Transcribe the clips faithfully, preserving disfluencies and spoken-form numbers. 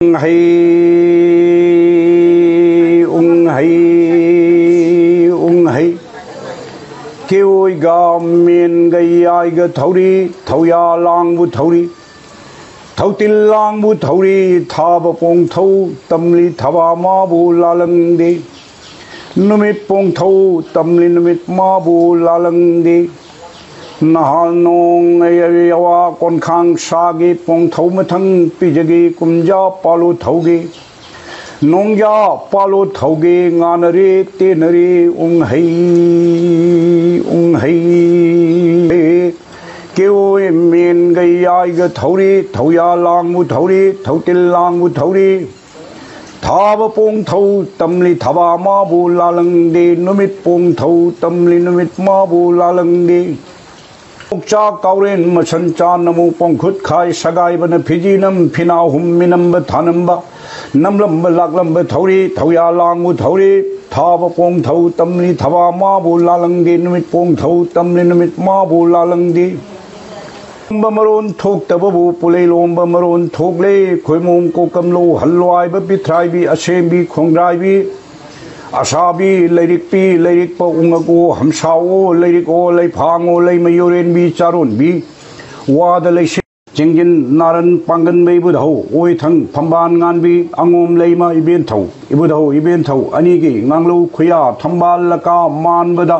ꯎꯪꯍꯩ, ꯎꯪꯍꯩ, ꯎꯪꯍꯩ꯫ ꯀꯦꯑꯣꯏꯒ ꯃꯦꯟꯒ ꯌꯥꯏꯒ ꯊꯧꯔꯤ, ꯊꯧꯌꯥ ꯂꯥꯡꯕꯨ ꯊꯧꯔꯤ, ꯊꯧꯇꯤꯜ ꯂꯥꯡꯕꯨ ꯊꯧꯔꯤ, ꯊꯥꯕ ꯄꯣꯡꯊꯧ ꯇꯝꯂꯤ ꯊꯕꯥ ꯃꯥꯕꯨ ꯂꯥꯂꯪꯗꯦ꯫ ꯅꯨꯃꯤꯠ ꯄꯣꯡꯊꯧ ꯇꯝꯂꯤ ꯅꯨꯃꯤꯠ ꯃꯥꯕꯨ ꯂꯥꯂꯪꯗꯦ꯫ ꯅꯍꯥꯜ ꯅꯣꯡ ꯌꯋꯥ ꯀꯣꯟꯈꯥꯡ ꯁꯥꯒꯤ ꯄꯣꯡꯊꯧ ꯃꯊꯪ ꯄꯤꯖꯒꯤ ꯀꯨꯝꯖꯥ ꯄꯥꯂꯨ ꯊꯧꯒꯤ꯫ ꯅꯣꯡꯖꯥ ꯄꯥꯂꯨ ꯊꯧꯒꯤ ꯉꯥꯅꯔꯤ ꯇꯦꯅꯔꯤ ꯎꯪꯍꯩ ꯎꯪꯍꯩ꯫ ꯀꯦꯑꯣꯏ ꯃꯦꯟꯒ ꯌꯥꯏꯒ ꯊꯧꯔꯤ, ꯊꯧꯌꯥ ꯂꯥꯡꯕꯨ ꯊꯧꯔꯤ, ꯊꯧꯇꯤꯜ ꯂꯥꯡꯕꯨ ꯊꯧꯔꯤ꯫ ꯊꯥꯕ ꯄꯣꯡꯊꯧ ꯇꯝꯂꯤ ꯊꯕꯥ ꯃꯥꯕꯨ ꯂꯥꯂꯪꯗꯦ, ꯅꯨꯃꯤꯠ ꯄꯣꯡꯊꯧ ꯇꯝꯂꯤ ꯅꯨꯃꯤꯠ ꯃꯥꯕꯨ ꯂꯥꯂꯪꯗꯦ꯫ ꯄꯣꯛꯆꯥ ꯀꯥꯎꯔꯦꯟ ꯃꯁꯟ ꯆꯥ ꯅꯃꯨ ꯄꯣꯡꯈꯨꯠ ꯈꯥꯏ ꯁꯒꯥꯏꯕꯅ ꯐꯤꯖꯤ ꯅꯝ ꯐꯤꯅꯥꯎ ꯍꯨꯝ ꯃꯤꯅꯝꯕ ꯊꯥꯅꯝꯕ ꯅꯝꯂꯝꯕ ꯂꯥꯛꯂꯝꯕ ꯊꯧꯔꯤ ꯊꯧꯌꯥ ꯂꯥꯡꯕꯨ ꯊꯧꯔꯤ꯫ ꯊꯥꯕ ꯄꯣꯡꯊꯧ ꯇꯝꯂꯤ ꯊꯕꯥ ꯃꯥꯕꯨ ꯂꯥꯂꯪꯗꯦ, ꯅꯨꯃꯤꯠ ꯄꯣꯡꯊꯧ ꯇꯝꯂꯤ ꯅꯨꯃꯤꯠ ꯃꯥꯕꯨ ꯂꯥꯂꯪꯗꯦ꯫ ꯂꯣꯝꯕ ꯃꯔꯣꯟ ꯊꯣꯛꯇꯕꯕꯨ ꯄꯨꯂꯩ ꯂꯣꯝꯕ ꯃꯔꯣꯟ ꯊꯣꯛꯂꯦ꯫ ꯈꯣꯏꯃꯣꯝ ꯀꯣꯀꯝꯂꯧ ꯍꯜꯂꯣꯏꯕ ꯄꯤꯊ꯭ꯔꯥꯏꯕꯤ ꯑꯁꯦꯝꯕꯤ ꯈꯣꯡꯗ꯭ꯔꯥꯏꯕꯤ ꯑꯁꯥꯕꯤ ꯂꯩꯔꯤꯛꯄꯤ ꯂꯩꯔꯤꯛꯄ ꯎꯉꯛꯑꯣ ꯍꯝꯁꯥꯎꯑꯣ ꯂꯩꯔꯤꯛꯑꯣ ꯂꯩꯐꯥꯡꯉꯣ ꯂꯩꯃ ꯌꯣꯔꯦꯟꯕꯤ ꯆꯥꯔꯣꯟꯕꯤ ꯋꯥꯗ ꯂꯩꯁꯦ ꯆꯤꯡꯖꯤꯟ ꯅꯥꯔꯟ ꯄꯥꯡꯒꯟꯕ ꯏꯕꯨꯙꯧ ꯑꯣꯏꯊꯪ ꯐꯝꯕꯥꯟ ꯉꯥꯟꯕꯤ ꯑꯉꯣꯝ ꯂꯩꯃ ꯏꯕꯦꯟꯊꯧ ꯏꯕꯨꯙꯧ ꯏꯕꯦꯟꯊꯧ ꯑꯅꯤꯒꯤ ꯉꯥꯡꯂꯧ ꯈꯨꯌꯥ ꯊꯝꯕꯥꯜ ꯂꯀꯥ ꯃꯥꯟꯕꯗ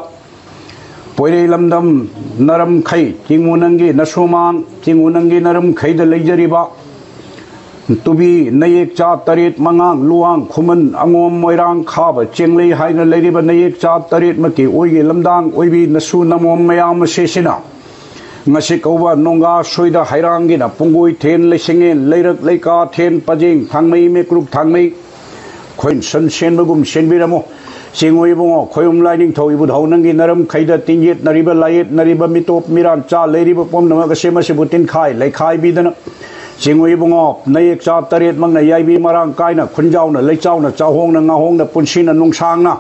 ꯄꯣꯏꯔꯩ ꯂꯝꯗꯝ ꯅꯔꯝꯈꯩ ꯆꯤꯡꯉꯨ ꯅꯪꯒꯤ ꯅꯁꯨꯃꯥꯡ ꯆꯤꯡꯉꯨ ꯅꯪꯒꯤ ꯅꯔꯝꯈꯩꯗ ꯂꯩꯖꯔꯤꯕ ꯇꯨꯕꯤ ꯅꯌꯦꯛ ꯆꯥ ꯇꯔꯦꯠ ꯃꯉꯥꯡ ꯂꯨꯋꯥꯡ ꯈꯨꯃꯟ ꯑꯉꯣꯝ ꯃꯣꯏꯔꯥꯡ ꯈꯥꯕ ꯆꯦꯡꯂꯩ ꯍꯥꯏꯅ ꯂꯩꯔꯤꯕ ꯅꯌꯦꯛ ꯆꯥ ꯇꯔꯦꯠꯃꯛꯀꯤ ꯑꯣꯏꯒꯤ ꯂꯝꯗꯥꯡ ꯑꯣꯏꯕꯤ ꯅꯁꯨ ꯅꯃꯣꯝ ꯃꯌꯥꯝ ꯑꯁꯤꯁꯤꯅ ꯉꯁꯤ ꯀꯧꯕ ꯅꯣꯡꯒꯥ ꯁꯣꯏꯗ ꯍꯩꯔꯥꯡꯒꯤꯅ ꯄꯨꯡꯒꯣꯏ ꯊꯦꯟ ꯂꯩꯁꯤꯡꯉꯦꯟ ꯂꯩꯔꯛ ꯂꯩꯀꯥ ꯊꯦꯟ ꯄꯖꯦꯡ ꯊꯥꯡꯃꯩ ꯃꯦꯀ꯭ꯔꯨꯛ ꯊꯥꯡꯃꯩ ꯈꯣꯏꯟ ꯁꯟ ꯁꯦꯟꯕꯒꯨꯝ ꯁꯦꯟꯕꯤꯔꯝꯃꯨ꯫ ꯆꯤꯡꯉꯨ ꯏꯕꯨꯡꯉꯣ ꯈꯣꯏꯌꯨꯝ ꯂꯥꯏꯅꯤꯡꯊꯧ ꯏꯕꯨꯙꯧ ꯅꯪꯒꯤ ꯅꯔꯝ ꯈꯩꯗ ꯇꯤꯡꯌꯦꯠꯅꯔꯤꯕ ꯂꯥꯏꯌꯦꯠꯅꯔꯤꯕ ꯃꯤꯇꯣꯞ ꯃꯤꯔꯥꯟ ꯆꯥ ꯂꯩꯔꯤꯕ ꯄꯨꯝꯅꯃꯛ ꯑꯁꯤ ꯃꯁꯤꯕꯨ ꯇꯤꯟꯈꯥꯏ ꯂꯩꯈꯥꯏꯕꯤꯗꯅ ꯆꯤꯡꯉꯨ ꯏꯕꯨꯡꯉꯣ ꯅꯌꯦꯛ ꯆꯥ ꯇꯔꯦꯠꯃꯛꯅ ꯌꯥꯏꯕꯤ ꯃꯔꯥꯡ ꯀꯥꯏꯅ ꯈꯨꯟꯖꯥꯎꯅ ꯂꯩꯆꯥꯎꯅ ꯆꯥꯍꯣꯡꯅ ꯉꯥꯍꯣꯡꯅ ꯄꯨꯟꯁꯤꯅ ꯅꯨꯡꯁꯥꯡꯅ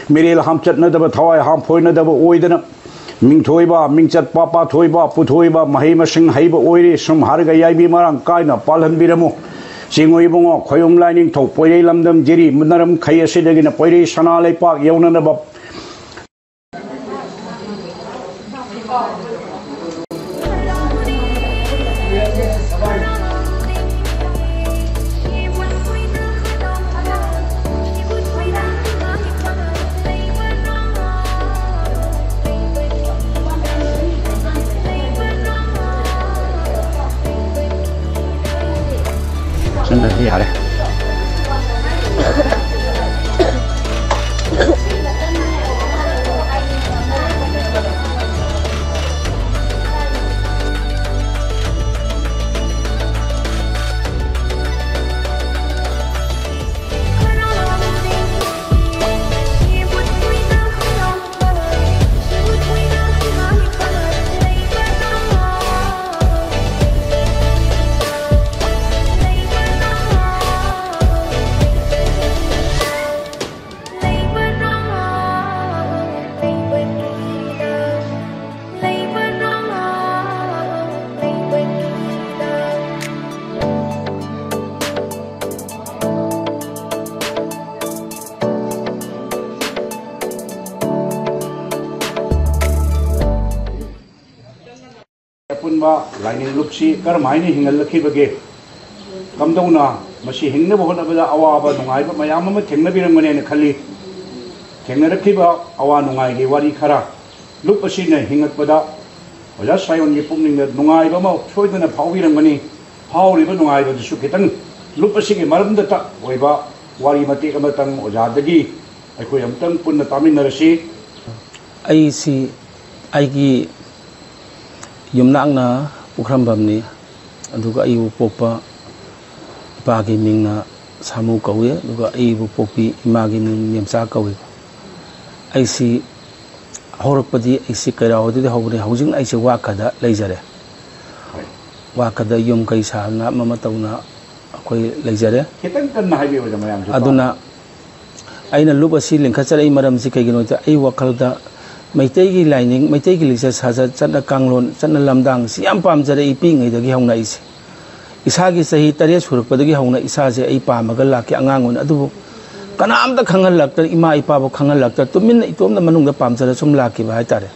ꯃꯤꯔꯦꯜ ꯍꯥꯝꯆꯠꯅꯗꯕ ꯊꯋꯥꯏ ꯍꯥꯝꯐꯣꯏꯅꯗꯕ ꯑꯣꯏꯗꯅ ꯃꯤꯡꯊꯣꯏꯕ ꯃꯤꯡꯆꯠꯄ ꯄꯥꯊꯣꯏꯕ ꯄꯨꯊꯣꯏꯕ ꯃꯍꯩ ꯃꯁꯤꯡ ꯍꯩꯕ ꯑꯣꯏꯔꯦ ꯁꯨꯝ ꯍꯥꯏꯔꯒ ꯌꯥꯏꯕꯤ ꯃꯔꯥꯡ ꯀꯥꯏꯅ ꯄꯥꯜꯍꯟꯕꯤꯔꯝꯃꯨ꯫ ꯆꯤꯡꯉꯨ ꯏꯕꯨꯡꯉꯣ, ꯈꯣꯏꯕꯨꯝ ꯂꯥꯏꯅꯤꯡꯊꯧ, ꯄꯣꯏꯔꯩ ꯂꯝꯗꯝ ꯖꯤꯔꯤ ꯃꯨꯅꯔꯝ ꯈꯩ ꯑꯁꯤꯗꯒꯤꯅ ꯄꯣꯏꯔꯩ ꯁꯅꯥ ꯂꯩꯄꯥꯛ ꯌꯧꯅꯅꯕ꯫ ꯆꯪꯗ꯭ꯔꯗꯤ ꯌꯥꯔꯦ꯫ ꯑꯄꯨꯟꯕ ꯂꯥꯏꯅꯤꯡ ꯂꯨꯞꯁꯤ ꯀꯔꯝ ꯍꯥꯏꯅ ꯍꯤꯡꯍꯜꯂꯛꯈꯤꯕꯒꯦ? ꯀꯝꯗꯧꯅ ꯃꯁꯤ ꯍꯤꯡꯅꯕ ꯍꯣꯠꯅꯕꯗ ꯑꯋꯥꯕ ꯅꯨꯡꯉꯥꯏꯕ ꯃꯌꯥꯝ ꯑꯃ ꯊꯦꯡꯅꯕꯤꯔꯝꯒꯅꯦꯅ ꯈꯜꯂꯤ꯫ ꯊꯦꯡꯅꯔꯛꯈꯤꯕ ꯑꯋꯥ ꯅꯨꯡꯉꯥꯏꯒꯤ ꯋꯥꯔꯤ ꯈꯔ ꯂꯨꯞ ꯑꯁꯤꯅ ꯍꯤꯡꯉꯛꯄꯗ ꯑꯣꯖꯥ ꯁꯥꯌꯣꯟꯒꯤ ꯄꯨꯛꯅꯤꯡꯗ ꯅꯨꯡꯉꯥꯏꯕ ꯑꯃ ꯁꯣꯏꯗꯅ ꯐꯥꯎꯕꯤꯔꯝꯒꯅꯤ꯫ ꯐꯥꯎꯔꯤꯕ ꯅꯨꯡꯉꯥꯏꯕꯗꯨꯁꯨ ꯈꯤꯇꯪ ꯂꯨꯞ ꯑꯁꯤꯒꯤ ꯃꯔꯝꯗꯇ ꯑꯣꯏꯕ ꯋꯥꯔꯤ ꯃꯇꯦꯛ ꯑꯃꯇꯪ ꯑꯣꯖꯥꯗꯒꯤ ꯑꯩꯈꯣꯏ ꯑꯃꯨꯛꯇꯪ ꯄꯨꯟꯅ ꯇꯥꯃꯤꯟꯅꯔꯁꯤ꯫ ꯑꯩꯁꯤ ꯑꯩꯒꯤ ꯌꯨꯝꯅꯥꯛꯅ ꯄꯨꯈ꯭ꯔꯝꯕꯝꯅꯤ, ꯑꯗꯨꯒ ꯑꯩꯕꯨ ꯄꯣꯛꯄ ꯏꯄꯥꯒꯤ ꯃꯤꯡꯅ ꯁꯥꯃꯨ ꯀꯧꯏ, ꯑꯗꯨꯒ ꯑꯩꯕꯨ ꯄꯣꯛꯄꯤ ꯏꯃꯥꯒꯤ ꯃꯤꯡ ꯃꯦꯝꯆꯥ ꯀꯧꯏ꯫ ꯑꯩꯁꯤ ꯍꯧꯔꯛꯄꯗꯤ ꯑꯩꯁꯤ ꯀꯩꯔꯥꯎꯗꯒꯤ ꯍꯧꯕꯅꯤ꯫ ꯍꯧꯖꯤꯛꯅ ꯑꯩꯁꯦ ꯋꯥꯀꯗ ꯂꯩꯖꯔꯦ꯫ ꯍꯣꯏ꯫ ꯋꯥꯀꯗ ꯌꯨꯝ ꯀꯩ ꯁꯥꯗꯅ ꯑꯃ ꯑꯃ ꯇꯧꯅ ꯑꯩꯈꯣꯏ ꯂꯩꯖꯔꯦ꯫ ꯈꯤꯇꯪ ꯀꯟꯅ ꯍꯥꯏꯕꯤꯌꯨ, ꯃꯌꯥꯝꯁꯨ ꯇꯥꯎ꯫ ꯑꯗꯨꯅ ꯑꯩꯅ ꯂꯨꯞ ꯑꯁꯤ ꯂꯤꯡꯈꯠꯆꯔꯛꯏ ꯃꯔꯝꯁꯤ ꯀꯩꯒꯤꯅꯣꯗ, ꯑꯩ ꯋꯥꯈꯜꯗ ꯃꯩꯇꯩꯒꯤ ꯂꯥꯏꯅꯤꯡ, ꯃꯩꯇꯩꯒꯤ ꯂꯤꯆꯠ ꯁꯥꯖꯠ, ꯆꯠꯅ ꯀꯥꯡꯂꯣꯟ, ꯆꯠꯅ ꯂꯝꯗꯥꯡꯁꯤ ꯌꯥꯝ ꯄꯥꯝꯖꯔꯛꯏ ꯄꯤꯛꯏꯉꯩꯗꯒꯤ ꯍꯧꯅ ꯑꯩꯁꯦ꯫ ꯏꯁꯥꯒꯤ ꯆꯍꯤ ꯇꯔꯦꯠ ꯁꯨꯔꯛꯄꯗꯒꯤ ꯍꯧꯅ ꯏꯁꯥꯁꯦ ꯑꯩ ꯄꯥꯝꯃꯒ ꯂꯥꯛꯈꯤ ꯑꯉꯥꯡ ꯑꯣꯏꯅ꯫ ꯑꯗꯨꯕꯨ ꯀꯅꯥꯝꯇ ꯈꯪꯍꯜꯂꯛꯇꯅ, ꯏꯃꯥ ꯏꯄꯥꯕꯨ ꯈꯪꯍꯜꯂꯛꯇꯅ, ꯇꯨꯃꯤꯟꯅ ꯏꯇꯣꯝꯇ ꯃꯅꯨꯡꯗ ꯄꯥꯝꯖꯔ ꯁꯨꯝ ꯂꯥꯛꯈꯤꯕ ꯍꯥꯏꯇꯥꯔꯦ꯫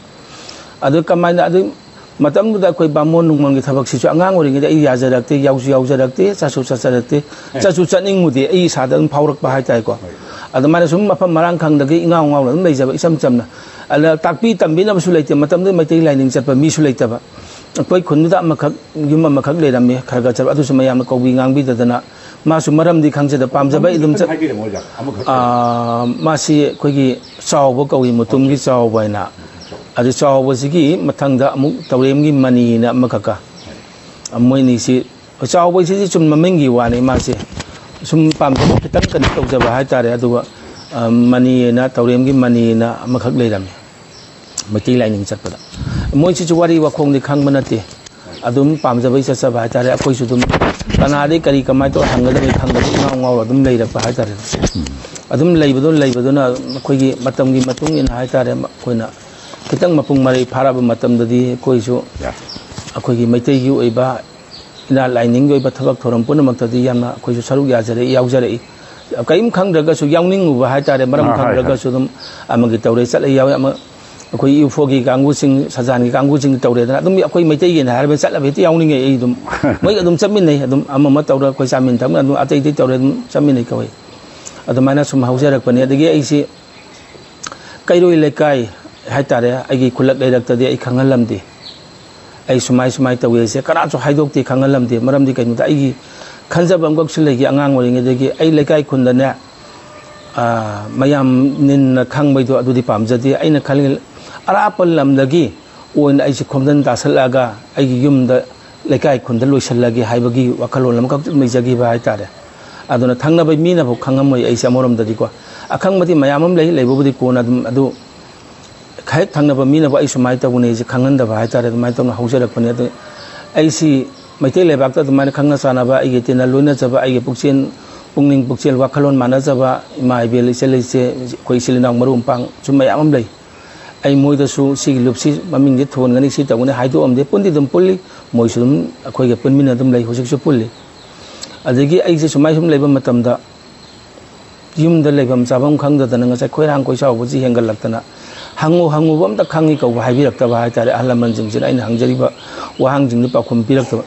ꯑꯗꯨ ꯀꯃꯥꯏꯅ, ꯑꯗꯨ ꯃꯇꯝꯗꯨꯗ ꯑꯩꯈꯣꯏ ꯕꯥꯃꯣꯟ ꯅꯨꯡꯃꯣꯟꯒꯤ ꯊꯕꯛꯁꯤꯁꯨ ꯑꯉꯥꯡ ꯑꯣꯏꯔꯤꯉꯩꯗ ꯑꯩ ꯌꯥꯖꯔꯛꯇꯦ, ꯌꯥꯎꯁꯨ ꯌꯥꯎꯖꯔꯛꯇꯦ, ꯆꯠꯁꯨ ꯆꯠꯆꯔꯛꯇꯦ, ꯆꯠꯁꯨ ꯆꯠꯅꯤꯡꯉꯨꯗꯦ, ꯑꯩ ꯏꯁꯥꯗ ꯑꯗꯨꯝ ꯐꯥꯎꯔꯛꯄ ꯍꯥꯏꯇꯥꯔꯦꯀꯣ꯫ ꯑꯗꯨꯃꯥꯏꯅ ꯁꯨꯝ ꯃꯐꯝ ꯃꯔꯥꯡ ꯈꯪꯗꯒꯤ ꯏꯉꯥꯎ ꯉꯥꯎꯅ ꯑꯗꯨꯝ ꯂꯩꯖꯕ, ꯏꯆꯝ ꯆꯝꯅ꯫ ꯑꯗ ꯇꯥꯛꯄꯤ ꯇꯝꯕꯤꯅꯕꯁꯨ ꯂꯩꯇꯦ, ꯃꯇꯝꯗꯨꯗ ꯃꯩꯇꯩ ꯂꯥꯏꯅꯤꯡ ꯆꯠꯄ ꯃꯤꯁꯨ ꯂꯩꯇꯕ꯫ ꯑꯩꯈꯣꯏ ꯈꯨꯟꯗꯨꯗ ꯑꯃꯈꯛ, ꯌꯨꯝ ꯑꯃꯈꯛ ꯂꯩꯔꯝꯃꯤ, ꯈꯔ ꯈꯔ ꯆꯠꯄ, ꯑꯗꯨꯁꯨ ꯃꯌꯥꯝꯅ ꯀꯧꯕꯤ ꯉꯥꯡꯕꯤꯗꯗꯅ꯫ ꯃꯥꯁꯨ ꯃꯔꯝꯗꯤ ꯈꯪꯖꯗ ꯄꯥꯝꯖꯕ ꯑꯩ ꯑꯗꯨꯝ ꯆꯠ-, ꯍꯥꯏꯕꯤꯔꯝꯃꯣ ꯑꯣꯖꯥ, ꯑꯃꯈꯛ꯫ ꯑꯥ, ꯃꯥꯁꯤ ꯑꯩꯈꯣꯏꯒꯤ ꯆꯥꯎꯕ ꯀꯧꯏ, ꯃꯨꯇꯨꯝꯒꯤ ꯆꯥꯎꯕ ꯍꯥꯏꯅ꯫ ꯑꯗꯨ ꯆꯥꯎꯕꯁꯤꯒꯤ ꯃꯊꯪꯗ ꯑꯃꯨꯛ ꯇꯧꯔꯦꯝꯒꯤ ꯃꯅꯤꯅ ꯑꯃꯈꯛꯀ꯫ ꯃꯣꯏ ꯑꯅꯤꯁꯤ, ꯆꯥꯎꯕꯁꯤꯗꯤ ꯆꯨꯝ ꯃꯃꯤꯡꯒꯤ ꯋꯥꯅꯤ, ꯃꯥꯁꯦ ꯁꯨꯝ ꯄꯥꯝꯖꯕ ꯈꯤꯇꯪ ꯀꯩꯅꯣ ꯇꯧꯖꯕ ꯍꯥꯏꯇꯥꯔꯦ꯫ ꯑꯗꯨꯒ, ꯑ, ꯃꯅꯤꯅ, ꯇꯧꯔꯦꯝꯒꯤ ꯃꯅꯤꯅ ꯑꯃꯈꯛ ꯂꯩꯔꯝꯃꯤ ꯃꯩꯇꯩ ꯂꯥꯏꯅꯤꯡ ꯆꯠꯄꯗ꯫ ꯃꯣꯏꯁꯤꯁꯨ ꯋꯥꯔꯤ ꯋꯥꯈꯣꯡꯗꯤ ꯈꯪꯕ ꯅꯠꯇꯦ, ꯑꯗꯨꯝ ꯄꯥꯝꯖꯕꯩ ꯆꯠꯆꯕ ꯍꯥꯏꯇꯥꯔꯦ꯫ ꯑꯩꯈꯣꯏꯁꯨ ꯑꯗꯨꯝ ꯀꯅꯥꯗꯩ ꯀꯔꯤ ꯀꯃꯥꯏꯅ ꯇꯧꯔ ꯍꯪꯒꯗꯕꯩ ꯈꯪꯗꯕ, ꯏꯉꯥꯎ ꯉꯥꯎꯔ ꯑꯗꯨꯝ ꯂꯩꯔꯛꯄ ꯍꯥꯏꯇꯥꯔꯦ꯫ ꯑꯗꯨꯝ ꯂꯩꯕꯗꯨ, ꯂꯩꯕꯗꯨꯅ ꯑꯩꯈꯣꯏꯒꯤ ꯃꯇꯝꯒꯤ ꯃꯇꯨꯡ ꯏꯟꯅ ꯍꯥꯏꯇꯥꯔꯦ, ꯑꯩꯈꯣꯏꯅ ꯈꯤꯇꯪ ꯃꯄꯨꯡ ꯃꯔꯩ ꯐꯥꯔꯛꯑꯕ ꯃꯇꯝꯗꯗꯤ ꯑꯩꯈꯣꯏꯁꯨ ꯑꯩꯈꯣꯏꯒꯤ ꯃꯩꯇꯩꯒꯤ ꯑꯣꯏꯕ ꯏꯅꯥꯠ ꯂꯥꯏꯅꯤꯡꯒꯤ ꯑꯣꯏꯕ ꯊꯕꯛ ꯊꯧꯔꯝ ꯄꯨꯝꯅꯃꯛꯇꯗꯤ ꯌꯥꯝꯅ ꯑꯩꯈꯣꯏꯁꯨ ꯁꯔꯨꯛ ꯌꯥꯖꯔꯛꯏ, ꯌꯥꯎꯖꯔꯛꯏ꯫ ꯀꯔꯤꯝ ꯈꯪꯗ꯭ꯔꯒꯁꯨ ꯌꯥꯎꯅꯤꯡꯉꯨꯕ ꯍꯥꯏꯇꯥꯔꯦ, ꯃꯔꯝ ꯑꯥ, ꯍꯣꯏ, ꯍꯣꯏ꯫ ꯈꯪꯗ꯭ꯔꯒꯁꯨ ꯑꯗꯨꯝ ꯑꯃꯒꯤ ꯇꯧꯔꯦ ꯆꯠꯂꯦ ꯌꯥꯎꯋꯦ, ꯑꯃ ꯑꯩꯈꯣꯏ ꯏꯎꯐꯣꯒꯤ ꯀꯥꯡꯕꯨꯁꯤꯡ, ꯁꯖꯥꯟꯒꯤ ꯀꯥꯡꯕꯨꯁꯤꯡ ꯇꯧꯔꯦꯗꯅ ꯑꯗꯨꯝ ꯑꯩꯈꯣꯏ ꯃꯩꯇꯩꯒꯤꯅ ꯍꯥꯏꯔꯕꯅꯤꯅ ꯆꯠꯂꯕ ꯍꯦꯛꯇ ꯌꯥꯎꯅꯤꯡꯉꯦ ꯑꯩ ꯑꯗꯨꯝ꯫ ꯃꯣꯏ ꯑꯗꯨꯝ ꯆꯠꯃꯤꯟꯅꯩ, ꯑꯗꯨꯝ ꯑꯃ ꯑꯃ ꯇꯧꯔ ꯑꯩꯈꯣꯏ ꯆꯥꯃꯤꯟ ꯊꯛꯃꯤꯟ ꯑꯗꯨꯝ ꯑꯇꯩ ꯑꯇꯩ ꯇꯧꯔꯦ ꯑꯗꯨꯝ ꯆꯠꯃꯤꯟꯅꯩ ꯀꯧꯋꯦ꯫ ꯑꯗꯨꯃꯥꯏꯅ ꯁꯨꯝ ꯍꯧꯖꯔꯛꯄꯅꯤ꯫ ꯑꯗꯒꯤ ꯑꯩꯁꯤ ꯀꯩꯔꯣꯏ ꯂꯩꯀꯥꯏ ꯍꯥꯏꯇꯥꯔꯦ, ꯑꯩꯒꯤ ꯈꯨꯜꯂꯛ ꯂꯩꯔꯛꯇꯗꯤ ꯑꯩ ꯈꯪꯍꯜꯂꯝꯗꯦ꯫ ꯑꯩ ꯁꯨꯃꯥꯏ ꯁꯨꯃꯥꯏ ꯇꯧꯋꯦꯁꯦ ꯀꯅꯥꯁꯨ ꯍꯥꯏꯗꯣꯛꯇꯦ, ꯈꯪꯍꯜꯂꯝꯗꯦ꯫ ꯃꯔꯝꯗꯤ ꯀꯩꯅꯣꯗ ꯑꯩꯒꯤ ꯈꯟꯖꯕ ꯑꯃꯈꯛꯁꯨ ꯂꯩꯈꯤ ꯑꯉꯥꯡ ꯑꯣꯏꯔꯤꯉꯩꯗꯒꯤ꯫ ꯑꯩ ꯂꯩꯀꯥꯏ ꯈꯨꯟꯗꯅꯦ, ꯑꯥ, ꯃꯌꯥꯝ ꯅꯤꯟꯅ ꯈꯪꯕꯩꯗꯣ ꯑꯗꯨꯗꯤ ꯄꯥꯝꯖꯗꯦ꯫ ꯑꯩꯅ ꯈꯜꯂꯤ ꯑꯔꯥꯞꯄ ꯂꯝꯗꯒꯤ ꯑꯣꯏꯅ ꯑꯩꯁꯦ ꯈꯣꯝꯖꯤꯟ ꯇꯥꯁꯜꯂꯛꯑꯒ ꯑꯩꯒꯤ ꯌꯨꯝꯗ ꯂꯩꯀꯥꯏ ꯈꯨꯟꯗ ꯂꯣꯏꯁꯤꯜꯂꯒꯦ ꯍꯥꯏꯕꯒꯤ ꯋꯥꯈꯜꯂꯣꯟ ꯑꯃꯈꯛ ꯂꯩꯖꯈꯤꯕ ꯍꯥꯏꯇꯥꯔꯦ꯫ ꯑꯗꯨꯅ ꯊꯪꯅꯕ ꯃꯤꯅꯐꯥꯎ ꯈꯪꯉꯝꯃꯣꯏ ꯑꯩꯁꯦ ꯑꯃꯔꯣꯝꯗꯗꯤꯀꯣ꯫ ꯑꯈꯪꯕꯗꯤ ꯃꯌꯥꯝ ꯑꯃ ꯂꯩ, ꯂꯩꯕꯕꯨꯗꯤ ꯀꯣꯟꯅ ꯑꯗꯨꯝ ꯑꯗꯨ ꯍꯦꯛ ꯊꯪꯅꯕ ꯃꯤꯅꯕꯨ ꯑꯩ ꯁꯨꯃꯥꯏꯅ ꯇꯧꯕꯅꯦ ꯑꯩꯁꯦ ꯈꯪꯍꯟꯗꯕ ꯍꯥꯏꯇꯥꯔꯦ, ꯑꯗꯨꯃꯥꯏꯅ ꯇꯧꯅ ꯍꯧꯖꯔꯛꯄꯅꯦ꯫ ꯑꯗꯨ ꯑꯩꯁꯤ ꯃꯩꯇꯩ ꯂꯩꯕꯥꯛꯇ ꯑꯗꯨꯃꯥꯏꯅ ꯈꯪꯅ ꯆꯥꯟꯅꯕ, ꯑꯩꯒꯤ ꯇꯤꯟꯅ ꯂꯣꯏꯅꯖꯕ, ꯑꯩꯒꯤ ꯄꯨꯛꯆꯦꯜ, ꯄꯨꯛꯅꯤꯡ ꯄꯨꯛꯆꯦꯜ ꯋꯥꯈꯜꯂꯣꯟ ꯃꯥꯟꯅꯖꯕ ꯏꯃꯥ ꯏꯕꯦꯜ ꯏꯆꯜ ꯏꯆꯦ, ꯑꯩꯈꯣꯏ ꯏꯆꯤꯜ ꯏꯅꯥꯎ ꯃꯔꯨꯞ ꯃꯄꯥꯡ ꯁꯨꯝ ꯃꯌꯥꯝ ꯑꯃ ꯂꯩ꯫ ꯑꯩ ꯃꯣꯏꯗꯁꯨ ꯁꯤꯒꯤ ꯂꯨꯞꯁꯤ ꯃꯃꯤꯡꯁꯦ ꯊꯣꯟꯒꯅꯤ, ꯁꯤ ꯇꯧꯒꯅꯤ ꯍꯥꯏꯗꯣꯛꯑꯝꯗꯦ꯫ ꯄꯨꯟꯗꯤ ꯑꯗꯨꯝ ꯄꯨꯜꯂꯤ, ꯃꯣꯏꯁꯨ ꯑꯗꯨꯝ ꯑꯩꯈꯣꯏꯒ ꯄꯨꯟꯃꯤꯟꯅ ꯑꯗꯨꯝ ꯂꯩ, ꯍꯧꯖꯤꯛꯁꯨ ꯄꯨꯜꯂꯤ꯫ ꯑꯗꯒꯤ ꯑꯩꯁꯦ ꯁꯨꯃꯥꯏ ꯁꯨꯝ ꯂꯩꯕ ꯃꯇꯝꯗ ꯌꯨꯝꯗ ꯂꯩꯐꯝ ꯆꯥꯐꯝ ꯈꯪꯗꯗꯅ ꯉꯁꯥꯏ ꯈꯣꯏꯔꯥꯡ ꯈꯣꯏꯁꯥꯎꯕꯁꯤ ꯍꯦꯟꯒꯠꯂꯛꯇꯅ, "ꯍꯪꯉꯨ, ꯍꯪꯉꯨꯕ ꯑꯝꯇ ꯈꯪꯉꯤ" ꯀꯧꯕ ꯍꯥꯏꯕꯤꯔꯛꯇꯕ ꯍꯥꯏꯇꯥꯔꯦ꯫ ꯑꯍꯜ ꯂꯃꯟꯁꯤꯡꯁꯤꯅ ꯑꯩꯅ ꯍꯪꯖꯔꯤꯕ ꯋꯥꯍꯪꯁꯤꯡꯗꯨ ꯄꯥꯎꯈꯨꯝ ꯄꯤꯔꯛꯇꯕ꯫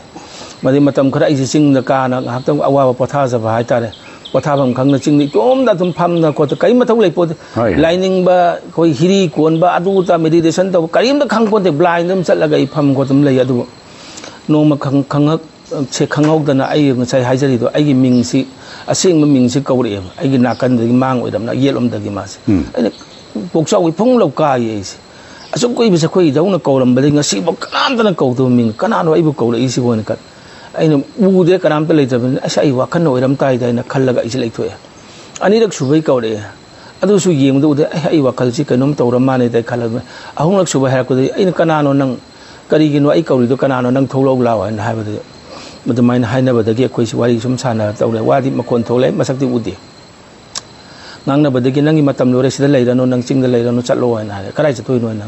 ꯃꯗꯩ ꯃꯇꯝ ꯈꯔ ꯑꯩꯁꯦ ꯆꯤꯡꯗ ꯀꯥꯅ ꯉꯥꯏꯍꯥꯛꯇꯪ ꯑꯋꯥꯕ ꯄꯣꯊꯥꯖꯕ ꯍꯥꯏꯇꯥꯔꯦ꯫ ꯄꯣꯊꯥꯐꯝ ꯈꯪꯗ ꯆꯤꯡꯗ ꯏꯇꯣꯝꯗ ꯑꯗꯨꯝ ꯐꯝꯗꯅ ꯈꯣꯠꯇꯅ ꯀꯔꯤ ꯃꯊꯧ ꯂꯩ ꯄꯣꯠꯇꯦ꯫ ꯍꯣꯏ꯫ ꯂꯥꯏꯅꯤꯡꯕ, ꯑꯩꯈꯣꯏ ꯍꯤꯔꯤ ꯀꯣꯟꯕ, ꯑꯗꯨ ꯑꯗꯥ meditation ꯇꯧꯕ ꯀꯔꯤꯝꯇ ꯈꯪ ꯄꯣꯠꯇꯦ꯫ Blind ꯑꯗꯨꯝ ꯆꯠꯂꯒ ꯑꯩ ꯐꯝ ꯈꯣꯠꯇꯅ ꯂꯩ꯫ ꯑꯗꯨꯕꯨ ꯅꯣꯡꯃ ꯈꯪ-, ꯈꯪꯉꯛ-, ꯁꯦ ꯈꯪꯍꯧꯗꯅ ꯑꯩ ꯉꯁꯥꯏ ꯍꯥꯏꯖꯔꯤꯗꯣ, ꯑꯩꯒꯤ ꯃꯤꯡꯁꯤ, ꯑꯁꯦꯡꯕ ꯃꯤꯡꯁꯤ ꯀꯧꯔꯛꯑꯦꯕ꯫ ꯑꯩꯒꯤ ꯅꯥꯀꯟꯗꯒꯤ ꯃꯥꯡ ꯑꯣꯏꯔꯝꯅ ꯌꯦꯠꯂꯣꯝꯗꯒꯤ ꯃꯥꯁꯦ꯫ ꯎꯝ꯫ ꯑꯩꯅ ꯄꯣꯛꯆꯥꯎꯕꯤ ꯐꯨꯡ ꯂꯧ ꯀꯥꯏꯌꯦ ꯑꯩꯁꯦ꯫ ꯑꯁꯨꯛ ꯀꯨꯏꯕꯁꯦ ꯑꯩꯈꯣꯏ ꯏꯙꯧꯅ ꯀꯧꯔꯝꯕꯗꯒꯤ ꯉꯁꯤꯐꯥꯎ ꯀꯅꯥꯝꯇꯅ ꯀꯧꯗꯕ ꯃꯤꯡ, ꯀꯅꯥꯅꯣ ꯑꯩꯕꯨ ꯀꯧꯔꯛꯏꯁꯤꯕꯣ ꯍꯥꯏꯅ ꯈꯟ-, ꯑꯩꯅ ꯎꯗꯦ, ꯀꯅꯥꯝꯇ ꯂꯩꯇ꯭ꯔꯕꯅꯤꯅ, "ꯑꯁ, ꯑꯩ ꯋꯥꯈꯜꯅ ꯑꯣꯏꯔꯝ ꯇꯥꯏꯗ" ꯍꯥꯏꯅ ꯈꯜꯂꯒ ꯑꯩꯁꯦ ꯂꯩꯊꯣꯛꯑꯦ꯫ ꯑꯅꯤꯔꯛ ꯁꯨꯕꯩ ꯀꯧꯔꯛꯑꯦ꯫ ꯑꯗꯨꯁꯨ ꯌꯦꯡꯕꯗ ꯎꯗꯦ, "ꯑꯦ, ꯑꯩ ꯋꯥꯈꯜꯁꯤ ꯀꯩꯅꯣꯝ ꯇꯧꯔ ꯃꯥꯜꯂꯦꯗ" ꯑꯩ ꯈꯜꯂꯒ, ꯑꯍꯨꯝꯂꯛ ꯁꯨꯕ ꯍꯥꯏꯔꯛꯄꯗꯗꯤ ꯑꯩꯅ, "ꯀꯅꯥꯅꯣ ꯅꯪ? ꯀꯔꯤꯒꯤꯅꯣ ꯑꯩ ꯀꯧꯔꯤꯗꯣ? ꯀꯅꯥꯅꯣ? ꯅꯪ ꯊꯣꯛꯂꯛꯎ ꯂꯥꯎ" ꯍꯥꯏꯅ ꯍꯥꯏꯕꯗ, ꯑꯗꯨꯃꯥꯏꯅ ꯍꯥꯏꯅꯕꯗꯒꯤ ꯑꯩꯈꯣꯏꯁꯤ ꯋꯥꯔꯤ ꯁꯨꯝ ꯁꯥꯟꯅ ꯇꯧꯔꯦ꯫ ꯋꯥꯗꯤ ꯃꯈꯣꯟ ꯊꯣꯛꯂꯦ, ꯃꯁꯛꯇꯤ ꯎꯗꯦ꯫ ꯉꯥꯡꯅꯕꯗꯒꯤ, "ꯅꯪꯒꯤ ꯃꯇꯝ ꯂꯣꯏꯔꯦ, ꯁꯤꯗ ꯂꯩꯔꯅꯨ, ꯅꯪ ꯆꯤꯡꯗ ꯂꯩꯔꯅꯨ, ꯆꯠꯂꯣ" ꯍꯥꯏꯅ ꯍꯥꯏꯔꯦ꯫ "ꯀꯗꯥꯏ ꯆꯠꯇꯣꯏꯅꯣ?" ꯍꯥꯏꯅ,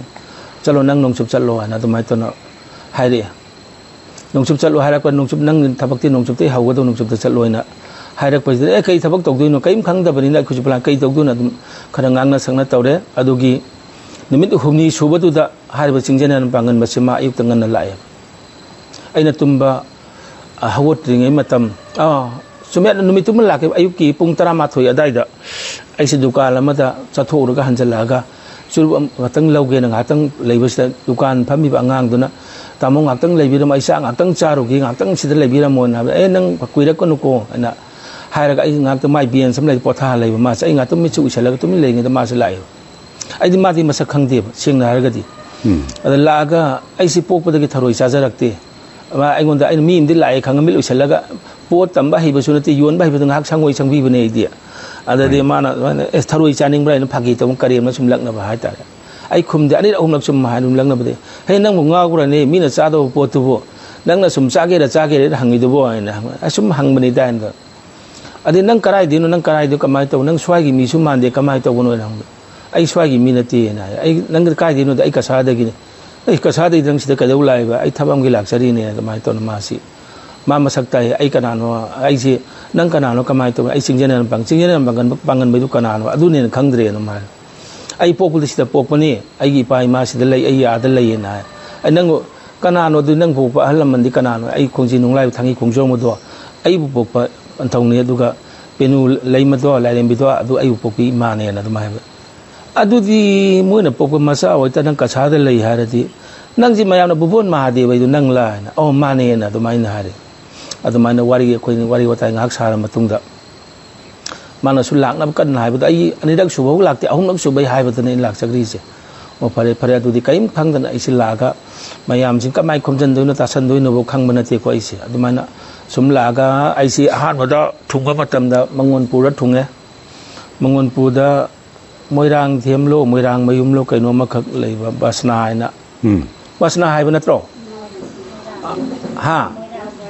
"ꯆꯠꯂꯣ, ꯅꯪ ꯅꯣꯡꯆꯨꯞ ꯆꯠꯂꯣ" ꯍꯥꯏꯅ ꯑꯗꯨꯃꯥꯏꯅ ꯇꯧꯅ ꯍꯥꯏꯔꯛꯑꯦ꯫ "ꯅꯣꯡꯆꯨꯞ ꯆꯠꯂꯣ" ꯍꯥꯏꯔꯛꯄ, "ꯅꯣꯡꯆꯨꯞ, ꯅꯪ ꯊꯕꯛꯇꯤ ꯅꯣꯡꯆꯨꯞꯇꯩ ꯍꯧꯒꯗꯧ, ꯅꯣꯡꯆꯨꯞꯇ ꯆꯠꯂꯣ" ꯍꯥꯏꯅ ꯍꯥꯏꯔꯛꯄꯁꯤꯗ, "ꯑꯦ, ꯀꯩ ꯊꯕꯛ ꯇꯧꯗꯣꯏꯅꯣ? ꯀꯔꯤꯝ ꯈꯪꯗꯕꯅꯤꯅ ꯑꯩꯈꯣꯏꯁꯨ plan ꯀꯩ ꯇꯧꯗꯣꯏꯅꯣ?" ꯑꯗꯨꯝ ꯈꯔ ꯉꯥꯡꯅ ꯁꯛꯅ ꯇꯧꯔꯦ꯫ ꯑꯗꯨꯒꯤ ꯅꯨꯃꯤꯠ ꯍꯨꯝꯅꯤ ꯁꯨꯕꯗꯨꯗ ꯍꯥꯏꯔꯤꯕ ꯆꯤꯡꯖꯩꯅꯥꯏꯔꯣꯜ ꯄꯥꯡꯒꯟ ꯃꯁꯤꯃ ꯑꯌꯨꯛꯇ ꯉꯟꯅ ꯂꯥꯛꯑꯦ꯫ ꯑꯩꯅ ꯇꯨꯝꯕ, ꯑ, ꯍꯧꯒꯠꯇ꯭ꯔꯤꯉꯩ ꯃꯇꯝ, ꯑ, ꯆꯨꯝꯃꯦ, ꯅꯨꯃꯤꯠꯇꯨꯃ ꯂꯥꯛꯈꯤꯕ ꯑꯌꯨꯛꯀꯤ ꯄꯨꯡ ꯇꯔꯥꯃꯥꯊꯣꯏ ꯑꯗꯥꯏꯗ ꯑꯩꯁꯦ ꯗꯨꯀꯥꯟ ꯑꯃꯗ ꯆꯠꯊꯣꯛꯎꯔꯒ ꯍꯟꯖꯜꯂꯛꯑꯒ ꯆꯨꯔꯨꯞ ꯑꯃ ꯈꯛꯇꯪ ꯂꯧꯒꯦꯅ ꯉꯥꯏꯍꯥꯛꯇꯪ ꯂꯩꯕꯁꯤꯗ, ꯗꯨꯀꯥꯟ ꯐꯝꯃꯤꯕ ꯑꯉꯥꯡꯗꯨꯅ, "ꯇꯥꯃꯣ, ꯉꯥꯏꯍꯥꯛꯇꯪ ꯂꯩꯕꯤꯔꯝꯃꯣ, ꯑꯩ ꯆꯥꯛ ꯉꯥꯏꯍꯥꯛꯇꯪ ꯆꯥꯔꯨꯒꯦ, ꯉꯥꯏꯍꯥꯛꯇꯪ ꯁꯤꯗ ꯂꯩꯕꯤꯔꯝꯃꯣꯅ" ꯍꯥꯏꯕ꯫ "ꯑꯦ, ꯅꯪ ꯀꯨꯏꯔꯛꯀꯅꯨꯀꯣ" ꯍꯥꯏꯅ ꯍꯥꯏꯔꯒ ꯑꯩ ꯉꯥꯏꯍꯥꯛꯇꯪ ꯃꯥꯏ bench ꯑꯃ ꯂꯩ, ꯄꯣꯊꯥꯍꯜ ꯂꯩꯕ꯫ ꯃꯥꯁꯦ ꯑꯩ ꯉꯥꯏꯍꯥꯛꯇꯪ ꯃꯤꯠꯁꯦ ꯎꯏꯁꯜꯂꯒ ꯇꯨꯃꯤꯟ ꯂꯩꯔꯤꯉꯩꯗ ꯃꯥꯁꯦ ꯂꯥꯛꯑꯦꯕ꯫ ꯑꯩꯗꯤ ꯃꯥꯗꯤ ꯃꯁꯛ ꯈꯪꯗꯦꯕ, ꯁꯦꯡꯅ ꯍꯥꯏꯔꯒꯗꯤ꯫ ꯎꯝ꯫ ꯑꯗ ꯂꯥꯛꯑꯒ ꯑꯩꯁꯤ ꯄꯣꯛꯄꯗꯒꯤ ꯊꯔꯣꯏ ꯆꯥꯖꯔꯛꯇꯦ꯫ ꯃꯥ ꯑꯩꯉꯣꯟꯗ, ꯑꯩꯅ ꯃꯤ ꯑꯃꯗꯤ ꯂꯥꯛꯑꯦ ꯈꯪꯉ ꯃꯤꯠ ꯎꯏꯁꯜꯂꯒ, ꯄꯣꯠ ꯇꯝꯕ ꯍꯩꯕꯁꯨ ꯅꯠꯇꯦ, ꯌꯣꯟꯕ ꯍꯩꯕꯗꯣ ꯉꯥꯏꯍꯥꯛ ꯁꯪꯉꯣꯏ ꯁꯪꯕꯤꯕꯅꯦ ꯑꯩꯗꯤ꯫ ꯑꯗꯗꯤ ꯍꯣꯏ꯫ ꯃꯥꯅ ꯑꯗꯨꯃꯥꯏꯅ, "ꯑꯦ, ꯊꯔꯣꯏ ꯆꯥꯅꯤꯡꯕ꯭ꯔꯥ?" ꯍꯥꯏꯅ ꯐꯥꯒꯤ ꯇꯧꯕ ꯀꯔꯦꯝꯅ ꯁꯨꯝ ꯂꯛꯅꯕ ꯍꯥꯏꯇꯥꯔꯦ꯫ ꯑꯩ ꯈꯨꯝꯗꯦ, ꯑꯅꯤꯔꯛ ꯑꯍꯨꯝꯂꯛ ꯁꯨꯝ ꯍꯥꯏ ꯑꯗꯨꯝ ꯂꯛꯅꯕꯗꯤ, "ꯍꯦ, ꯅꯪꯕꯨ ꯉꯥꯎꯕ꯭ꯔꯅꯦ? ꯃꯤꯅ ꯆꯥꯗꯕ ꯄꯣꯠꯇꯨꯕꯨ ꯅꯪꯅ ꯁꯨꯝ ꯆꯥꯒꯦꯔꯥ ꯆꯥꯒꯦꯔꯥ ꯍꯪꯉꯤꯗꯨꯕꯨ?" ꯍꯥꯏꯅ ꯍꯪꯕ꯫ "ꯑꯁꯨꯝ ꯍꯪꯕꯅꯤꯗ" ꯍꯥꯏꯅ꯫ "ꯑꯗꯩ ꯅꯪ ꯀꯔꯥꯏꯗꯩꯅꯣ? ꯅꯪ ꯀꯔꯥꯏꯗꯣ ꯀꯃꯥꯏꯅ ꯇꯧꯕ? ꯅꯪ ꯁ꯭ꯋꯥꯏꯒꯤ ꯃꯤꯁꯨ ꯃꯥꯟꯗꯦ, ꯀꯃꯥꯏꯅ ꯇꯧꯕꯅꯣ?" ꯍꯥꯏꯅ ꯍꯪꯕ꯫ "ꯑꯩ ꯁ꯭ꯋꯥꯏꯒꯤ ꯃꯤ ꯅꯠꯇꯦꯅ" ꯍꯥꯏ꯫ "ꯑꯩ ꯅꯪ ꯀꯥꯏꯗꯩꯅꯣꯗ?" "ꯑꯩ ꯀꯁꯥꯔꯗꯒꯤꯅꯦ"꯫ "ꯑꯩ ꯀꯁꯥꯔꯗꯩ ꯅꯪ ꯁꯤꯗ ꯀꯩꯗꯧ ꯂꯥꯛꯏꯕ?" "ꯑꯩ ꯊꯕꯛ ꯑꯃꯒꯤ ꯂꯥꯛꯆꯔꯤꯅꯦ" ꯑꯗꯨꯃꯥꯏꯅ ꯇꯧꯅ ꯃꯥꯁꯤ꯫ ꯃꯥ ꯃꯁꯛ ꯇꯥꯛꯑꯦ꯫ "ꯑꯩ ꯀꯅꯥꯅꯣ? ꯑꯩꯁꯦ ꯅꯪ ꯀꯅꯥꯅꯣ? ꯀꯃꯥꯏꯅ ꯇꯧꯕꯅꯣ? ꯑꯩ ꯆꯤꯡꯖꯦꯟ ꯄꯥꯡ-, ꯆꯤꯡꯖꯦꯟ ꯄꯥꯡꯒꯟꯕ-, ꯄꯥꯡꯒꯟꯕꯩꯗꯨ ꯀꯅꯥꯅꯣ? ꯑꯗꯨꯅꯦꯅ ꯈꯪꯗ꯭ꯔꯦꯅ" ꯃꯥ꯫ "ꯑꯩ ꯄꯣꯛꯄꯗ ꯁꯤꯗ ꯄꯣꯛꯄꯅꯤ, ꯑꯩꯒꯤ ꯏꯄꯥ ꯏꯃꯥ ꯁꯤꯗ ꯂꯩ, ꯑꯩ ꯑꯥꯗ ꯂꯩꯌꯦꯅ" ꯍꯥꯏ꯫ "ꯑꯩ ꯅꯪ ꯀꯅꯥꯅꯣ? ꯑꯗꯨ ꯅꯪ ꯄꯣꯛꯄ ꯑꯍꯜ ꯂꯃꯟꯗꯤ ꯀꯅꯥꯅꯣ?" "ꯑꯩ ꯈꯣꯡꯖꯤ ꯅꯨꯡꯂꯥꯏꯕ ꯊꯥꯡꯒꯤ ꯈꯣꯡꯖꯣꯝ ꯑꯗꯣ ꯑꯩꯕꯨ ꯄꯣꯛꯄ ꯄꯟꯊꯧꯅꯤ, ꯑꯗꯨꯒ ꯄꯦꯅꯨ ꯂꯩꯃꯗꯣ, ꯂꯥꯏꯔꯦꯝꯕꯤꯗꯣ, ꯑꯗꯨ ꯑꯩꯕꯨ ꯄꯣꯛꯄꯤ ꯏꯃꯥꯅꯦꯅ" ꯑꯗꯨꯝ ꯍꯥꯏꯕ꯫ "ꯑꯗꯨꯗꯤ ꯃꯣꯏꯅ ꯄꯣꯛꯄ ꯃꯆꯥ ꯑꯣꯏꯇꯥ ꯅꯪ ꯀꯁꯥꯔꯗ ꯂꯩ ꯍꯥꯏꯔꯗꯤ, ꯅꯪꯁꯤ ꯃꯌꯥꯝꯅ ꯚꯨꯕꯣꯟ ꯃꯍꯥꯗꯦꯕ ꯍꯥꯏꯗꯨ ꯅꯪꯂꯥ?" ꯍꯥꯏꯅ꯫ "ꯑꯧ, ꯃꯥꯅꯦꯅ" ꯑꯗꯨꯃꯥꯏꯅ ꯍꯥꯏꯔꯦ꯫ ꯑꯗꯨꯃꯥꯏꯅ ꯋꯥꯔꯤ, ꯑꯩꯈꯣꯏꯅ ꯋꯥꯔꯤ ꯋꯥꯇꯥꯏ ꯉꯥꯏꯍꯥꯛ ꯁꯥꯔ ꯃꯇꯨꯡꯗ, ꯃꯥꯅꯁꯨ ꯂꯥꯛꯅꯕ ꯀꯟꯅ ꯍꯥꯏꯕꯗ, ꯑꯩ ꯑꯅꯤꯔꯛ ꯁꯨꯕꯐꯥꯎ ꯂꯥꯛꯇꯦ, ꯑꯍꯨꯝꯂꯛ ꯁꯨꯕꯩ ꯍꯥꯏꯕꯗꯅ ꯑꯩꯅ ꯂꯥꯛꯆꯈ꯭ꯔꯤꯁꯦ꯫ "ꯑꯣ, ꯐꯔꯦ, ꯐꯔꯦ, ꯑꯗꯨꯗꯤ ꯀꯔꯤꯝ ꯈꯪꯗꯅ ꯑꯩꯁꯦ ꯂꯥꯛꯑꯒ ꯃꯌꯥꯝꯁꯤ ꯀꯃꯥꯏꯅ ꯈꯣꯝꯖꯤꯟꯗꯣꯏꯅꯣ, ꯇꯥꯁꯟꯗꯣꯏꯅꯣꯕꯨ ꯈꯪꯕ ꯅꯠꯇꯦꯀꯣ ꯑꯩꯁꯦ"꯫ ꯑꯗꯨꯃꯥꯏꯅ ꯁꯨꯝ ꯂꯥꯛꯑꯒ ꯑꯩꯁꯤ ꯑꯍꯥꯟꯕꯗ ꯊꯨꯡꯕ ꯃꯇꯝꯗ ꯃꯉꯣꯟꯄꯨꯔꯗ ꯊꯨꯡꯉꯦ꯫ ꯃꯉꯣꯟꯄꯨꯔꯗ ꯃꯣꯏꯔꯥꯡ ꯊꯦꯝꯂꯣ, ꯃꯣꯏꯔꯥꯡ ꯃꯌꯨꯝꯂꯣ, ꯀꯩꯅꯣ ꯑꯃꯈꯛ ꯂꯩꯕ ꯕꯁꯅꯥ ꯍꯥꯏꯅ꯫ ꯎꯝ꯫ ꯕꯁꯅꯥ ꯍꯥꯏꯕ ꯅꯠꯇ꯭ꯔꯣ? ꯍꯥ?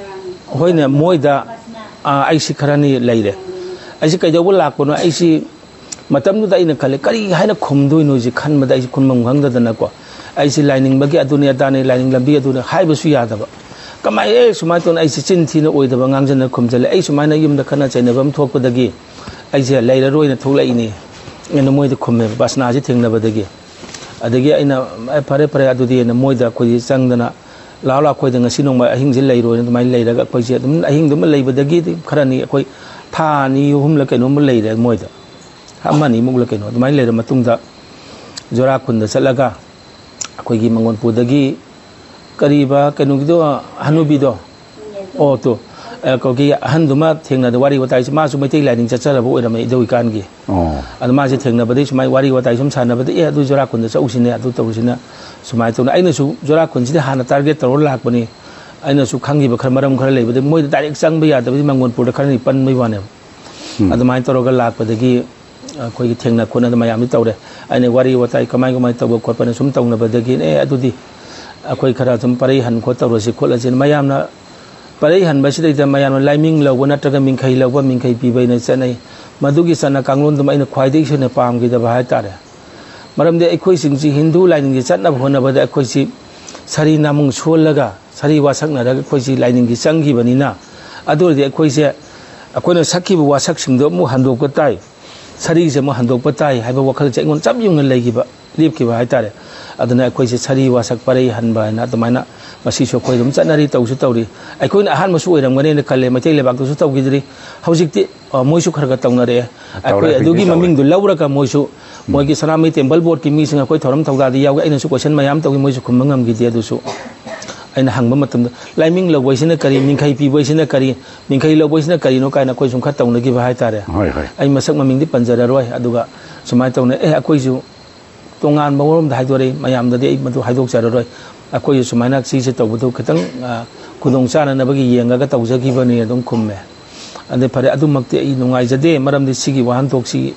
ꯍꯣꯏꯅꯦ, ꯃꯣꯏꯗ, ꯑꯥ, ꯑꯩꯁꯤ ꯈꯔꯅꯤ ꯂꯩꯔꯦ꯫ ꯑꯩꯁꯤ ꯀꯩꯗꯧꯕ ꯂꯥꯛꯄꯅꯣ? ꯑꯩꯁꯤ ꯃꯇꯝꯗꯨꯗ ꯑꯩꯅ ꯈꯜꯂꯦ, "ꯀꯔꯤ ꯍꯥꯏꯅ ꯈꯨꯝꯗꯣꯏꯅꯣ?" ꯁꯤ ꯈꯟꯕꯗ ꯑꯩꯁꯤ ꯈꯨꯝꯐꯝ ꯈꯪꯗꯗꯅꯀꯣ, ꯑꯩꯁꯤ ꯂꯥꯏꯅꯤꯡꯕꯒꯤ ꯑꯗꯨꯅꯤ ꯑꯗꯥꯅꯤ, ꯂꯥꯏꯅꯤꯡ ꯂꯝꯕꯤ ꯑꯗꯨꯅꯤ ꯍꯥꯏꯕꯁꯨ ꯌꯥꯗꯕ꯫ ꯀꯃꯥꯏ, ꯑꯦ, ꯁꯨꯃꯥꯏꯅ ꯇꯧꯅ ꯑꯩꯁꯤ ꯆꯤꯟ ꯊꯤꯅ ꯑꯣꯏꯗꯕ ꯉꯥꯡꯖꯟꯅ ꯈꯨꯝꯖꯜꯂꯦ꯫ ꯑꯩ ꯁꯨꯃꯥꯏꯅ ꯌꯨꯝꯗ ꯈꯠꯅ ꯆꯩꯅꯕ ꯑꯃ ꯊꯣꯛꯄꯗꯒꯤ ꯑꯩꯁꯦ ꯂꯩꯔꯔꯣꯏꯅ ꯊꯣꯛꯂꯛꯏꯅꯤ꯫ ꯑꯩꯅ ꯃꯣꯏꯗ ꯈꯨꯝꯃꯦꯕ, ꯕꯁꯅꯥꯁꯤ ꯊꯦꯡꯅꯕꯗꯒꯤ꯫ ꯑꯗꯒꯤ ꯑꯩꯅ, "ꯑꯦ, ꯐꯔꯦ, ꯐꯔꯦ, ꯑꯗꯨꯗꯤ" ꯑꯩꯅ ꯃꯣꯏꯗ ꯑꯩꯈꯣꯏꯁꯦ ꯆꯪꯗꯅ, "ꯂꯥꯛꯑꯣ, ꯂꯥꯛꯑꯣ, ꯑꯩꯈꯣꯏꯗ ꯉꯁꯤ ꯅꯣꯡꯃ ꯑꯍꯤꯡꯁꯦ ꯂꯩꯔꯣꯏꯅ" ꯑꯗꯨꯃꯥꯏꯅ ꯂꯩꯔꯒ ꯑꯩꯈꯣꯏꯁꯦ ꯑꯗꯨꯝ ꯑꯍꯤꯡꯗꯨꯃ ꯂꯩꯕꯗꯒꯤꯗꯤ ꯈꯔꯅꯤ ꯑꯩꯈꯣꯏ ꯊꯥ ꯑꯅꯤ ꯑꯍꯨꯝꯂ ꯀꯩꯅꯣꯝꯃ ꯂꯩꯔꯦ ꯃꯣꯏꯗ꯫ ꯑꯃ ꯑꯅꯤꯃꯨꯛꯂ ꯀꯩꯅꯣ ꯑꯗꯨꯃꯥꯏꯅ ꯂꯩꯔ ꯃꯇꯨꯡꯗ ꯖꯣꯔꯥꯈꯨꯟꯗ ꯆꯠꯂꯒ ꯑꯩꯈꯣꯏꯒꯤ ꯃꯉꯣꯟꯄꯨꯔꯗꯒꯤ ꯀꯔꯤꯕ ꯀꯩꯅꯣꯒꯤꯗꯣ, ꯍꯅꯨꯕꯤꯗꯣ? ꯑꯣ, ꯇꯣ꯫ ꯑ, ꯑꯩꯈꯣꯏꯒꯤ ꯑꯍꯟꯗꯨꯃ ꯊꯦꯡꯅꯗ ꯋꯥꯔꯤ ꯋꯥꯇꯥꯏꯁꯦ, ꯃꯥꯁꯨ ꯃꯩꯇꯩ ꯂꯥꯏꯅꯤꯡ ꯆꯠꯆꯔꯕ ꯑꯣꯏꯔꯝꯃꯦ ꯏꯙꯧ ꯏꯀꯥꯟꯒꯤ꯫ ꯑꯣ꯫ ꯑꯗꯨ ꯃꯥꯁꯦ ꯊꯦꯡꯅꯕꯗꯒꯤ ꯁꯨꯃꯥꯏꯅ ꯋꯥꯔꯤ ꯋꯥꯇꯥꯏ ꯁꯨꯝ ꯁꯥꯟꯅꯕꯗ, "ꯑꯦ, ꯑꯗꯨ ꯖꯣꯔꯥꯈꯨꯟꯗ ꯆꯠꯂꯨꯁꯤꯅꯦ, ꯑꯗꯨ ꯇꯧꯔꯨꯁꯤꯅ", ꯁꯨꯃꯥꯏꯅ ꯇꯧꯅ꯫ ꯑꯩꯅꯁꯨ ꯖꯣꯔꯥꯈꯨꯟꯁꯤꯗ ꯍꯥꯟꯅ target ꯇꯧꯔ ꯂꯥꯛꯄꯅꯤ꯫ ꯑꯩꯅꯁꯨ ꯈꯪꯈꯤꯕ ꯈꯔ, ꯃꯔꯝ ꯈꯔ ꯂꯩꯕꯗꯒꯤ ꯃꯣꯏꯗ direct ꯆꯪꯕ ꯌꯥꯗꯕꯒꯤ ꯃꯉꯣꯟꯄꯨꯔꯗ ꯈꯔꯅꯤ ꯄꯟꯕꯩ ꯋꯥꯅꯦꯕ꯫ ꯎꯝ꯫ ꯑꯗꯨꯃꯥꯏꯅ ꯇꯧꯔꯒ ꯂꯥꯛꯄꯗꯒꯤ ꯑꯩꯈꯣꯏꯒꯤ ꯊꯦꯡꯅ ꯈꯣꯠꯅꯗ ꯃꯌꯥꯝꯗꯤ ꯇꯧꯔꯦ꯫ ꯑꯩꯅ ꯋꯥꯔꯤ ꯋꯥꯇꯥꯏ ꯀꯃꯥꯏ ꯀꯃꯥꯏ ꯇꯧꯕ ꯈꯣꯠꯄꯅ ꯁꯨꯝ ꯇꯧꯅꯕꯗꯒꯤ, "ꯑꯦ, ꯑꯗꯨꯗꯤ ꯑꯩꯈꯣꯏ ꯈꯔ ꯁꯨꯝ ꯄꯔꯩ ꯍꯟ ꯈꯣꯠ ꯇꯧꯔꯁꯤ ꯈꯣꯠꯂꯁꯤꯅ", ꯃꯌꯥꯝꯅ ꯄꯔꯩ ꯍꯟꯕꯁꯤꯗꯩꯗ ꯃꯌꯥꯝꯅ ꯂꯥꯏꯃꯤꯡ ꯂꯧꯕ ꯅꯠꯇ꯭ꯔꯒ ꯃꯤꯡꯈꯩ ꯂꯧꯕ, ꯃꯤꯡꯈꯩ ꯄꯤꯕ ꯍꯥꯏꯅ ꯆꯠꯅꯩ꯫ ꯃꯗꯨꯒꯤ ꯆꯠꯅ ꯀꯥꯡꯂꯣꯟꯗꯨꯃ ꯑꯩꯅ ꯈ꯭ꯋꯥꯏꯗꯒꯤ ꯍꯦꯟꯅ ꯄꯥꯝꯈꯤꯗꯕ ꯍꯥꯏ ꯇꯥꯔꯦ꯫ ꯃꯔꯝꯗꯤ ꯑꯩꯈꯣꯏꯁꯤꯡꯁꯤ ꯍꯤꯟꯗꯨ ꯂꯥꯏꯅꯤꯡꯁꯤ ꯆꯠꯅꯕ ꯍꯣꯠꯅꯕꯗ ꯑꯩꯈꯣꯏꯁꯤ ꯁꯥꯔꯤ ꯅꯥꯃꯨꯡ ꯁꯣꯜꯂꯒ, ꯁꯥꯔꯤ ꯋꯥꯁꯛꯅꯔꯒ ꯑꯩꯈꯣꯏꯁꯤ ꯂꯥꯏꯅꯤꯡꯁꯤ ꯆꯪꯈꯤꯕꯅꯤꯅ, ꯑꯗꯨ ꯑꯣꯏꯔꯗꯤ ꯑꯩꯈꯣꯏꯁꯦ, ꯑꯩꯈꯣꯏꯅ ꯁꯛꯈꯤꯕ ꯋꯥꯁꯛꯁꯤꯡꯗꯣ ꯑꯃꯨꯛ ꯍꯟꯗꯣꯛꯄ ꯇꯥꯏ, ꯁꯥꯔꯤꯁꯦ ꯑꯃꯨꯛ ꯍꯟꯗꯣꯛꯄ ꯇꯥꯏ ꯍꯥꯏꯕ ꯋꯥꯈꯜꯁꯦ ꯑꯩꯉꯣꯟꯗ ꯆꯞ ꯌꯨꯡꯅ ꯂꯩꯈꯤꯕ, ꯂꯦꯞꯈꯤꯕ ꯍꯥꯏꯇꯥꯔꯦ꯫ ꯑꯗꯨꯅ ꯑꯩꯈꯣꯏꯁꯦ ꯁꯥꯔꯤ ꯋꯥꯁꯛ ꯄꯔꯩ ꯍꯟꯕ ꯍꯥꯏꯅ ꯑꯗꯨꯃꯥꯏꯅ ꯃꯁꯤꯁꯨ ꯑꯩꯈꯣꯏ ꯑꯗꯨꯝ ꯆꯠꯅꯔꯤ, ꯇꯧꯁꯨ ꯇꯧꯔꯤ꯫ ꯑꯩꯈꯣꯏꯅ ꯑꯍꯥꯟꯕꯁꯨ ꯑꯣꯏꯔꯝꯒꯅꯦꯅ ꯈꯜꯂꯦ, ꯃꯩꯇꯩ ꯂꯩꯕꯥꯛꯇꯁꯨ ꯇꯧꯈꯤꯗ꯭ꯔꯤ꯫ ꯍꯧꯖꯤꯛꯇꯤ, ꯑ, ꯃꯣꯏꯁꯨ ꯈꯔ ꯈꯔ ꯇꯧꯅꯔꯛꯑꯦ꯫ ꯇꯧꯔꯦ, ꯑꯩꯈꯣꯏ ꯍꯧꯖꯤꯛꯇꯤ ꯑꯗꯨꯒꯤ ꯇꯧꯔꯦ꯫ ꯃꯃꯤꯡꯗꯨ ꯂꯧꯔꯒ ꯃꯣꯏꯁꯨ ꯎꯝ꯫ ꯃꯣꯏꯒꯤ ꯁꯅꯥꯃꯍꯤ ꯇꯦꯝꯄꯜ ꯕꯣꯔꯗꯀꯤ ꯃꯤꯁꯤꯡ ꯑꯩꯈꯣꯏ ꯊꯧꯔꯝ ꯊꯧꯗꯥꯗ ꯌꯥꯎꯒꯦ, ꯑꯩꯅꯁꯨ ꯀꯣꯏꯁꯟ ꯃꯌꯥꯝ ꯇꯧꯈꯤ, ꯃꯣꯏꯁꯨ ꯈꯨꯝꯕ ꯉꯝꯈꯤꯗꯦ꯫ ꯑꯗꯨꯁꯨ ꯑꯩꯅ ꯍꯪꯕ ꯃꯇꯝꯗ, "ꯂꯥꯏꯃꯤꯡ ꯂꯧꯕ ꯍꯥꯏꯁꯤꯅ ꯀꯔꯤ? ꯃꯤꯡꯈꯩ ꯄꯤꯕ ꯍꯥꯏꯁꯤꯅ ꯀꯔꯤ? ꯃꯤꯡꯈꯩ ꯂꯧꯕ ꯍꯥꯏꯁꯤꯅ ꯀꯔꯤꯅꯣ?" ꯀꯥꯏꯅ ꯑꯩꯈꯣꯏ ꯁꯨꯝ ꯈꯔ ꯇꯧꯅꯈꯤꯕ ꯍꯥꯏꯇꯥꯔꯦ꯫ ꯍꯣꯏ, ꯍꯣꯏ꯫ ꯑꯩ ꯃꯁꯛ ꯃꯃꯤꯡꯗꯤ ꯄꯟꯖꯔꯔꯣꯏ꯫ ꯑꯗꯨꯒ ꯁꯨꯃꯥꯏꯅ ꯇꯧꯅ, ꯑꯦ, ꯑꯩꯈꯣꯏꯁꯨ ꯇꯣꯉꯥꯟꯕ ꯃꯔꯣꯝꯗ ꯍꯥꯏꯗꯣꯔꯛꯏ, ꯃꯌꯥꯝꯗꯗꯤ ꯑꯩ ꯃꯗꯨ ꯍꯥꯏꯗꯣꯛꯆꯔꯔꯣꯏ꯫ ꯑꯩꯈꯣꯏꯁꯨ ꯁꯨꯃꯥꯏꯅ ꯁꯤꯁꯦ ꯇꯧꯕꯗꯨ ꯈꯤꯇꯪ, ꯑ, ꯈꯨꯗꯣꯡ ꯆꯥꯅꯅꯕꯒꯤ ꯌꯦꯡꯉꯒ ꯇꯧꯖꯈꯤꯕꯅꯤ ꯑꯗꯨꯝ ꯈꯨꯝꯃꯦ꯫ ꯑꯗꯩ ꯐꯔꯦ, ꯑꯗꯨꯃꯛꯇꯤ ꯑꯩ ꯅꯨꯡꯉꯥꯏꯖꯗꯦ, ꯃꯔꯝꯗꯤ ꯁꯤꯒꯤ ꯋꯥꯍꯟꯊꯣꯛꯁꯤ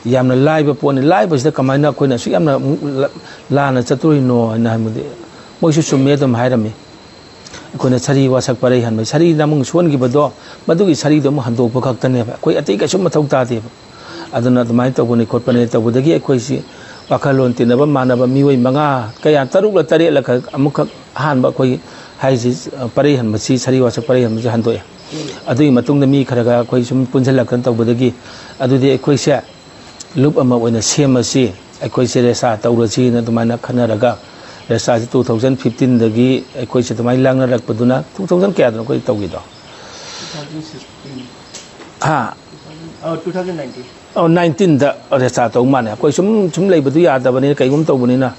ꯌꯥꯝꯅ ꯂꯥꯏꯕ ꯄꯣꯠꯅꯤ꯫ ꯂꯥꯏꯕꯁꯤꯗ ꯀꯃꯥꯏꯅ ꯑꯩꯈꯣꯏꯅ ꯑꯁꯨꯛ ꯌꯥꯝꯅ ꯑꯃꯨꯛ ꯂ-, ꯂꯥꯟꯅ ꯆꯠꯇꯣꯔꯤꯅꯣ ꯍꯥꯏꯅ ꯍꯥꯏꯕꯗꯤ, ꯃꯣꯏꯁꯨ ꯆꯨꯝꯃꯦ ꯑꯗꯨꯝ ꯍꯥꯏꯔꯝꯃꯤ꯫ ꯑꯩꯈꯣꯏꯅ ꯁꯥꯔꯤ ꯋꯥꯁꯛ ꯄꯔꯩ ꯍꯟꯕ, ꯁꯥꯔꯤ ꯅꯥꯃꯨꯡ ꯁꯣꯟꯈꯤꯕꯗꯣ, ꯃꯗꯨꯒꯤ ꯁꯥꯔꯤꯗꯣ ꯑꯃꯨꯛ ꯍꯟꯗꯣꯛꯄ ꯈꯛꯇꯅꯦꯕ, ꯑꯩꯈꯣꯏ ꯑꯇꯩ ꯀꯩꯁꯨꯝ ꯃꯊꯧ ꯇꯥꯗꯦꯕ꯫ ꯑꯗꯨꯅ ꯑꯗꯨꯃꯥꯏꯅ ꯇꯧꯕꯅꯤ ꯈꯣꯠꯄꯅꯤ ꯇꯧꯕꯗꯒꯤ ꯑꯩꯈꯣꯏꯁꯤ ꯋꯥꯈꯜꯂꯣꯟ ꯇꯤꯟꯅꯕ ꯃꯥꯟꯅꯕ ꯃꯤꯑꯣꯏ ꯃꯉꯥ ꯀꯌꯥ, ꯇꯔꯨꯛꯂ ꯇꯔꯦꯠꯂ ꯈꯛ ꯑꯃꯨꯛꯈꯛ ꯑꯍꯥꯟꯕ ꯑꯩꯈꯣꯏ ꯍꯥꯏꯁꯤ, ꯑ, ꯄꯔꯩ ꯍꯟꯕꯁꯤ, ꯁꯥꯔꯤ ꯋꯥꯁꯛ ꯄꯔꯩ ꯍꯟꯕꯁꯤ ꯍꯟꯗꯣꯛꯑꯦ꯫ ꯑꯗꯨꯒꯤ ꯃꯇꯨꯡꯗ ꯃꯤ ꯈꯔ ꯈꯔ ꯑꯩꯈꯣꯏ ꯁꯨꯝ ꯄꯨꯟꯁꯤꯜꯂꯛꯇꯅ ꯇꯧꯕꯗꯒꯤ ꯑꯗꯨꯗꯤ ꯑꯩꯈꯣꯏꯁꯦ ꯂꯨꯞ ꯑꯃ ꯑꯣꯏꯅ ꯁꯦꯝꯃꯁꯤ꯫ ꯑꯩꯈꯣꯏꯁꯦ ꯔꯦꯁꯥ ꯇꯧꯔꯁꯤꯅ ꯑꯗꯨꯃꯥꯏꯅ ꯈꯟꯅꯔꯒ, ꯔꯦꯁꯥꯁꯤ two thousand fifteen ꯗꯒꯤ ꯑꯩꯈꯣꯏꯁꯦ ꯑꯗꯨꯃꯥꯏꯅ ꯂꯥꯡꯅꯔꯛꯄꯗꯨꯅ, two thousand ꯀꯌꯥꯗꯅꯣ ꯑꯩꯈꯣꯏ ꯇꯧꯈꯤꯗꯣ? ꯍꯥ? ꯑꯧ, nineteen ꯗ ꯔꯦꯁꯥ ꯇꯧ ꯃꯥꯜꯂꯦ꯫ ꯑꯩꯈꯣꯏ ꯁꯨꯝ, ꯁꯨꯝ ꯂꯩꯕꯗꯨ ꯌꯥꯗꯕꯅꯤꯅ, ꯀꯩꯒꯨꯝ ꯇꯧꯕꯅꯤꯅ,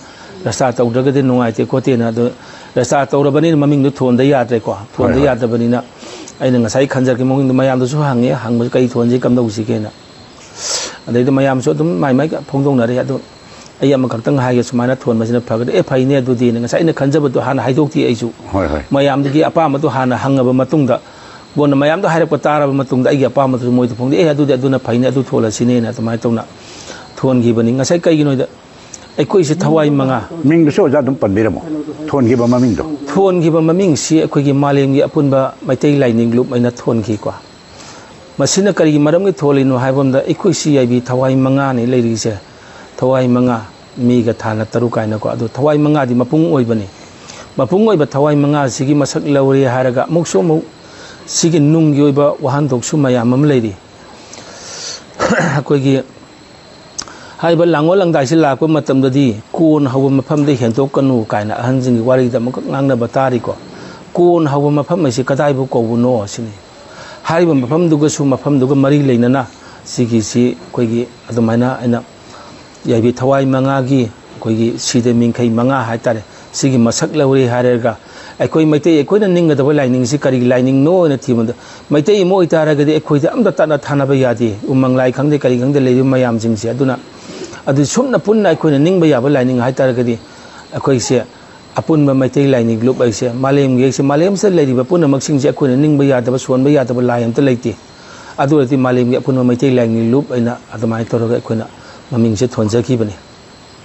ꯔꯦꯁꯥ ꯇꯧꯗ꯭ꯔꯒꯗꯤ ꯅꯨꯡꯉꯥꯏꯇꯦ ꯈꯣꯠꯇꯦꯅ꯫ ꯑꯗꯨ ꯔꯦꯁꯥ ꯇꯧꯔꯕꯅꯤꯅ ꯃꯃꯤꯡꯗꯨ ꯊꯣꯟꯗ ꯌꯥꯗ꯭ꯔꯦꯀꯣ꯫ ꯊꯣꯟꯗ ꯍꯣꯏ, ꯍꯣꯏ꯫ ꯌꯥꯗꯕꯅꯤꯅ ꯑꯩꯅ ꯉꯁꯥꯏ ꯈꯟꯖꯔꯛꯈꯤ ꯃꯑꯣꯡꯗ ꯃꯌꯥꯝꯗꯁꯨ ꯍꯪꯉꯦ, ꯍꯪꯕꯁꯨ ꯀꯔꯤ ꯊꯣꯟꯁꯤ, ꯀꯝꯗꯧꯁꯤꯒꯦꯅ꯫ ꯑꯗꯩꯗ ꯃꯌꯥꯝꯁꯨ ꯑꯗꯨꯝ ꯃꯥꯏ ꯃꯥꯏ ꯐꯣꯡꯗꯣꯛꯅꯔꯦ꯫ ꯑꯗꯣ ꯑꯩ ꯑꯃꯈꯛꯇꯪ ꯍꯥꯏꯒꯦ, ꯁꯨꯃꯥꯏꯅ ꯊꯣꯟꯕꯁꯤꯅ ꯐꯒꯗ꯭ꯔꯥ? ꯑꯦ, ꯐꯩꯅꯦ ꯑꯗꯨꯗꯤꯅ꯫ ꯉꯁꯥꯏ ꯑꯩꯅ ꯈꯟꯖꯕꯗꯣ ꯍꯥꯟꯅ ꯍꯥꯏꯗꯣꯛꯇꯦ ꯑꯩꯁꯨ꯫ ꯍꯣꯏ, ꯍꯣꯏ꯫ ꯃꯌꯥꯝꯗꯒꯤ ꯑꯄꯥꯝꯕꯗꯣ ꯍꯥꯟꯅ ꯍꯪꯉꯕ ꯃꯇꯨꯡꯗ, ꯀꯣꯟꯅ ꯃꯌꯥꯝꯗꯣ ꯍꯥꯏꯔꯛꯄ ꯇꯥꯔꯕ ꯃꯇꯨꯡꯗ ꯑꯩꯒꯤ ꯑꯄꯥꯝꯕꯗꯨꯁꯨ ꯃꯣꯏꯗ ꯐꯣꯡꯗꯣꯛꯑꯦ, "ꯑꯦ, ꯑꯗꯨꯗꯤ ꯑꯗꯨꯅ ꯐꯩꯅꯦ, ꯑꯗꯨ ꯊꯣꯜꯂꯁꯤꯅꯦꯅ" ꯑꯗꯨꯃꯥꯏꯅ ꯇꯧꯅ ꯊꯣꯟꯈꯤꯕꯅꯤ꯫ ꯉꯁꯥꯏ ꯀꯩꯒꯤꯅꯣꯗ ꯑꯩꯈꯣꯏꯁꯦ ꯊꯋꯥꯏ ꯃꯉꯥ꯫ ꯃꯤꯡꯗꯨꯁꯨ ꯑꯣꯖꯥ ꯑꯗꯨꯝ ꯄꯟꯕꯤꯔꯝꯃꯣ, ꯊꯣꯟꯈꯤꯕ ꯃꯃꯤꯡꯗꯣ꯫ ꯊꯣꯟꯈꯤꯕ ꯃꯃꯤꯡꯁꯤ ꯑꯩꯈꯣꯏꯒꯤ ꯃꯥꯂꯦꯝꯒꯤ ꯑꯄꯨꯟꯕ ꯃꯩꯇꯩ ꯂꯥꯏꯅꯤꯡ ꯂꯨꯞ ꯍꯥꯏꯅ ꯊꯣꯟꯈꯤꯀꯣ꯫ ꯃꯁꯤꯅ ꯀꯔꯤꯒꯤ ꯃꯔꯝꯒꯤ ꯊꯣꯜꯂꯤꯅꯣ ꯍꯥꯏꯕ ꯑꯃꯗ, ꯑꯩꯈꯣꯏ ꯁꯤ ꯑꯥꯏ ꯕꯤ ꯊꯋꯥꯏ ꯃꯉꯥꯅꯤ ꯂꯩꯔꯤꯁꯦ꯫ ꯊꯋꯥꯏ ꯃꯉꯥ, ꯃꯤꯒ ꯊꯥꯅ ꯇꯔꯨꯛ ꯀꯥꯏꯅꯀꯣ꯫ ꯑꯗꯣ ꯊꯋꯥꯏ ꯃꯉꯥꯗꯤ ꯃꯄꯨꯡ ꯑꯣꯏꯕꯅꯤ꯫ ꯃꯄꯨꯡ ꯑꯣꯏꯕ ꯊꯋꯥꯏ ꯃꯉꯥꯁꯤꯒꯤ ꯃꯁꯛ ꯂꯧꯔꯦ ꯍꯥꯏꯔꯒ ꯑꯃꯨꯛꯁꯨ ꯑꯃꯨꯛ ꯁꯤꯒꯤ ꯅꯨꯡꯒꯤ ꯑꯣꯏꯕ ꯋꯥꯍꯟꯊꯣꯛꯁꯨ ꯃꯌꯥꯝ ꯑꯃ ꯂꯩꯔꯤ꯫ ꯑꯩꯈꯣꯏꯒꯤ ꯍꯥꯏꯔꯤꯕ ꯂꯥꯡꯒꯣꯜ ꯂꯪꯗꯥꯏꯁꯤ ꯂꯥꯛꯄ ꯃꯇꯝꯗꯗꯤ ꯀꯣꯟ ꯍꯧꯕ ꯃꯐꯝꯗ ꯍꯦꯟꯗꯣꯛꯀꯅꯨ ꯀꯥꯏꯅ ꯑꯍꯟꯁꯤꯡꯒꯤ ꯋꯥꯔꯤꯗ ꯑꯃꯨꯛꯈꯛ ꯉꯥꯡꯅꯕ ꯇꯥꯔꯤꯀꯣ꯫ ꯀꯣꯟ ꯍꯧꯕ ꯃꯐꯝ ꯑꯁꯤ ꯀꯗꯥꯏꯕꯨ ꯀꯧꯕꯅꯣ ꯁꯤꯅꯤ꯫ ꯍꯥꯏꯔꯤꯕ ꯃꯐꯝꯗꯨꯒꯁꯨ ꯃꯐꯝꯗꯨꯒ ꯃꯔꯤ ꯂꯩꯅꯅ ꯁꯤꯒꯤꯁꯤ ꯑꯩꯈꯣꯏꯒꯤ ꯑꯗꯨꯃꯥꯏꯅ ꯑꯩꯅ ꯌꯥꯏꯕꯤ ꯊꯋꯥꯏ ꯃꯉꯥꯒꯤ ꯑꯩꯈꯣꯏꯒꯤ ꯁꯤꯗ ꯃꯤꯡꯈꯩ ꯃꯉꯥ ꯍꯥꯏꯇꯥꯔꯦ, ꯁꯤꯒꯤ ꯃꯁꯛ ꯂꯧꯔꯦ ꯍꯥꯏꯔꯒ ꯑꯩꯈꯣꯏ ꯃꯩꯇꯩ ꯑꯩꯈꯣꯏꯅ ꯅꯤꯡꯒꯗꯕ ꯂꯥꯏꯅꯤꯡꯁꯤ ꯀꯔꯤꯒꯤ ꯂꯥꯏꯅꯤꯡꯅꯣ ꯍꯥꯏꯅ ꯊꯤꯕꯗ, ꯃꯩꯇꯩ ꯑꯃ ꯑꯣꯏꯇꯥꯔꯒꯗꯤ ꯑꯩꯈꯣꯏꯗ ꯑꯝꯇ ꯇꯠꯅ ꯊꯥꯅꯕ ꯌꯥꯗꯦ꯫ ꯎꯃꯪ ꯂꯥꯏ ꯈꯪꯗꯦ, ꯀꯔꯤ ꯈꯪꯗꯦ, ꯂꯩꯔꯤꯕ ꯃꯌꯥꯝꯁꯤꯡꯁꯦ꯫ ꯑꯗꯨꯅ ꯑꯗꯨ ꯁꯨꯞꯅ ꯄꯨꯟꯅ ꯑꯩꯈꯣꯏꯅ ꯅꯤꯡꯕ ꯌꯥꯕ ꯂꯥꯏꯅꯤꯡ ꯍꯥꯏꯇꯥꯔꯒꯗꯤ ꯑꯩꯈꯣꯏꯁꯦ ꯑꯄꯨꯟꯕ ꯃꯩꯇꯩ ꯂꯥꯏꯅꯤꯡ ꯂꯨꯞ ꯍꯥꯏꯁꯦ ꯃꯥꯂꯦꯝꯒꯤ ꯍꯥꯏꯁꯦ, ꯃꯥꯂꯦꯝꯁꯤꯗ ꯂꯩꯔꯤꯕ ꯄꯨꯝꯅꯃꯛꯁꯤꯡꯁꯦ ꯑꯩꯈꯣꯏꯅ ꯅꯤꯡꯕ ꯌꯥꯗꯕ, ꯁꯣꯟꯕ ꯌꯥꯗꯕ ꯂꯥꯏ ꯑꯝꯇ ꯂꯩꯇꯦ꯫ ꯑꯗꯨ ꯑꯣꯏꯔꯗꯤ ꯃꯥꯂꯦꯝꯒꯤ ꯑꯄꯨꯟꯕ ꯃꯩꯇꯩ ꯂꯥꯏꯅꯤꯡ ꯂꯨꯞ ꯍꯥꯏꯅ ꯑꯗꯨꯃꯥꯏꯅ ꯇꯧꯔꯒ ꯑꯩꯈꯣꯏꯅ ꯃꯃꯤꯡꯁꯦ ꯊꯣꯟꯖꯈꯤꯕꯅꯤ꯫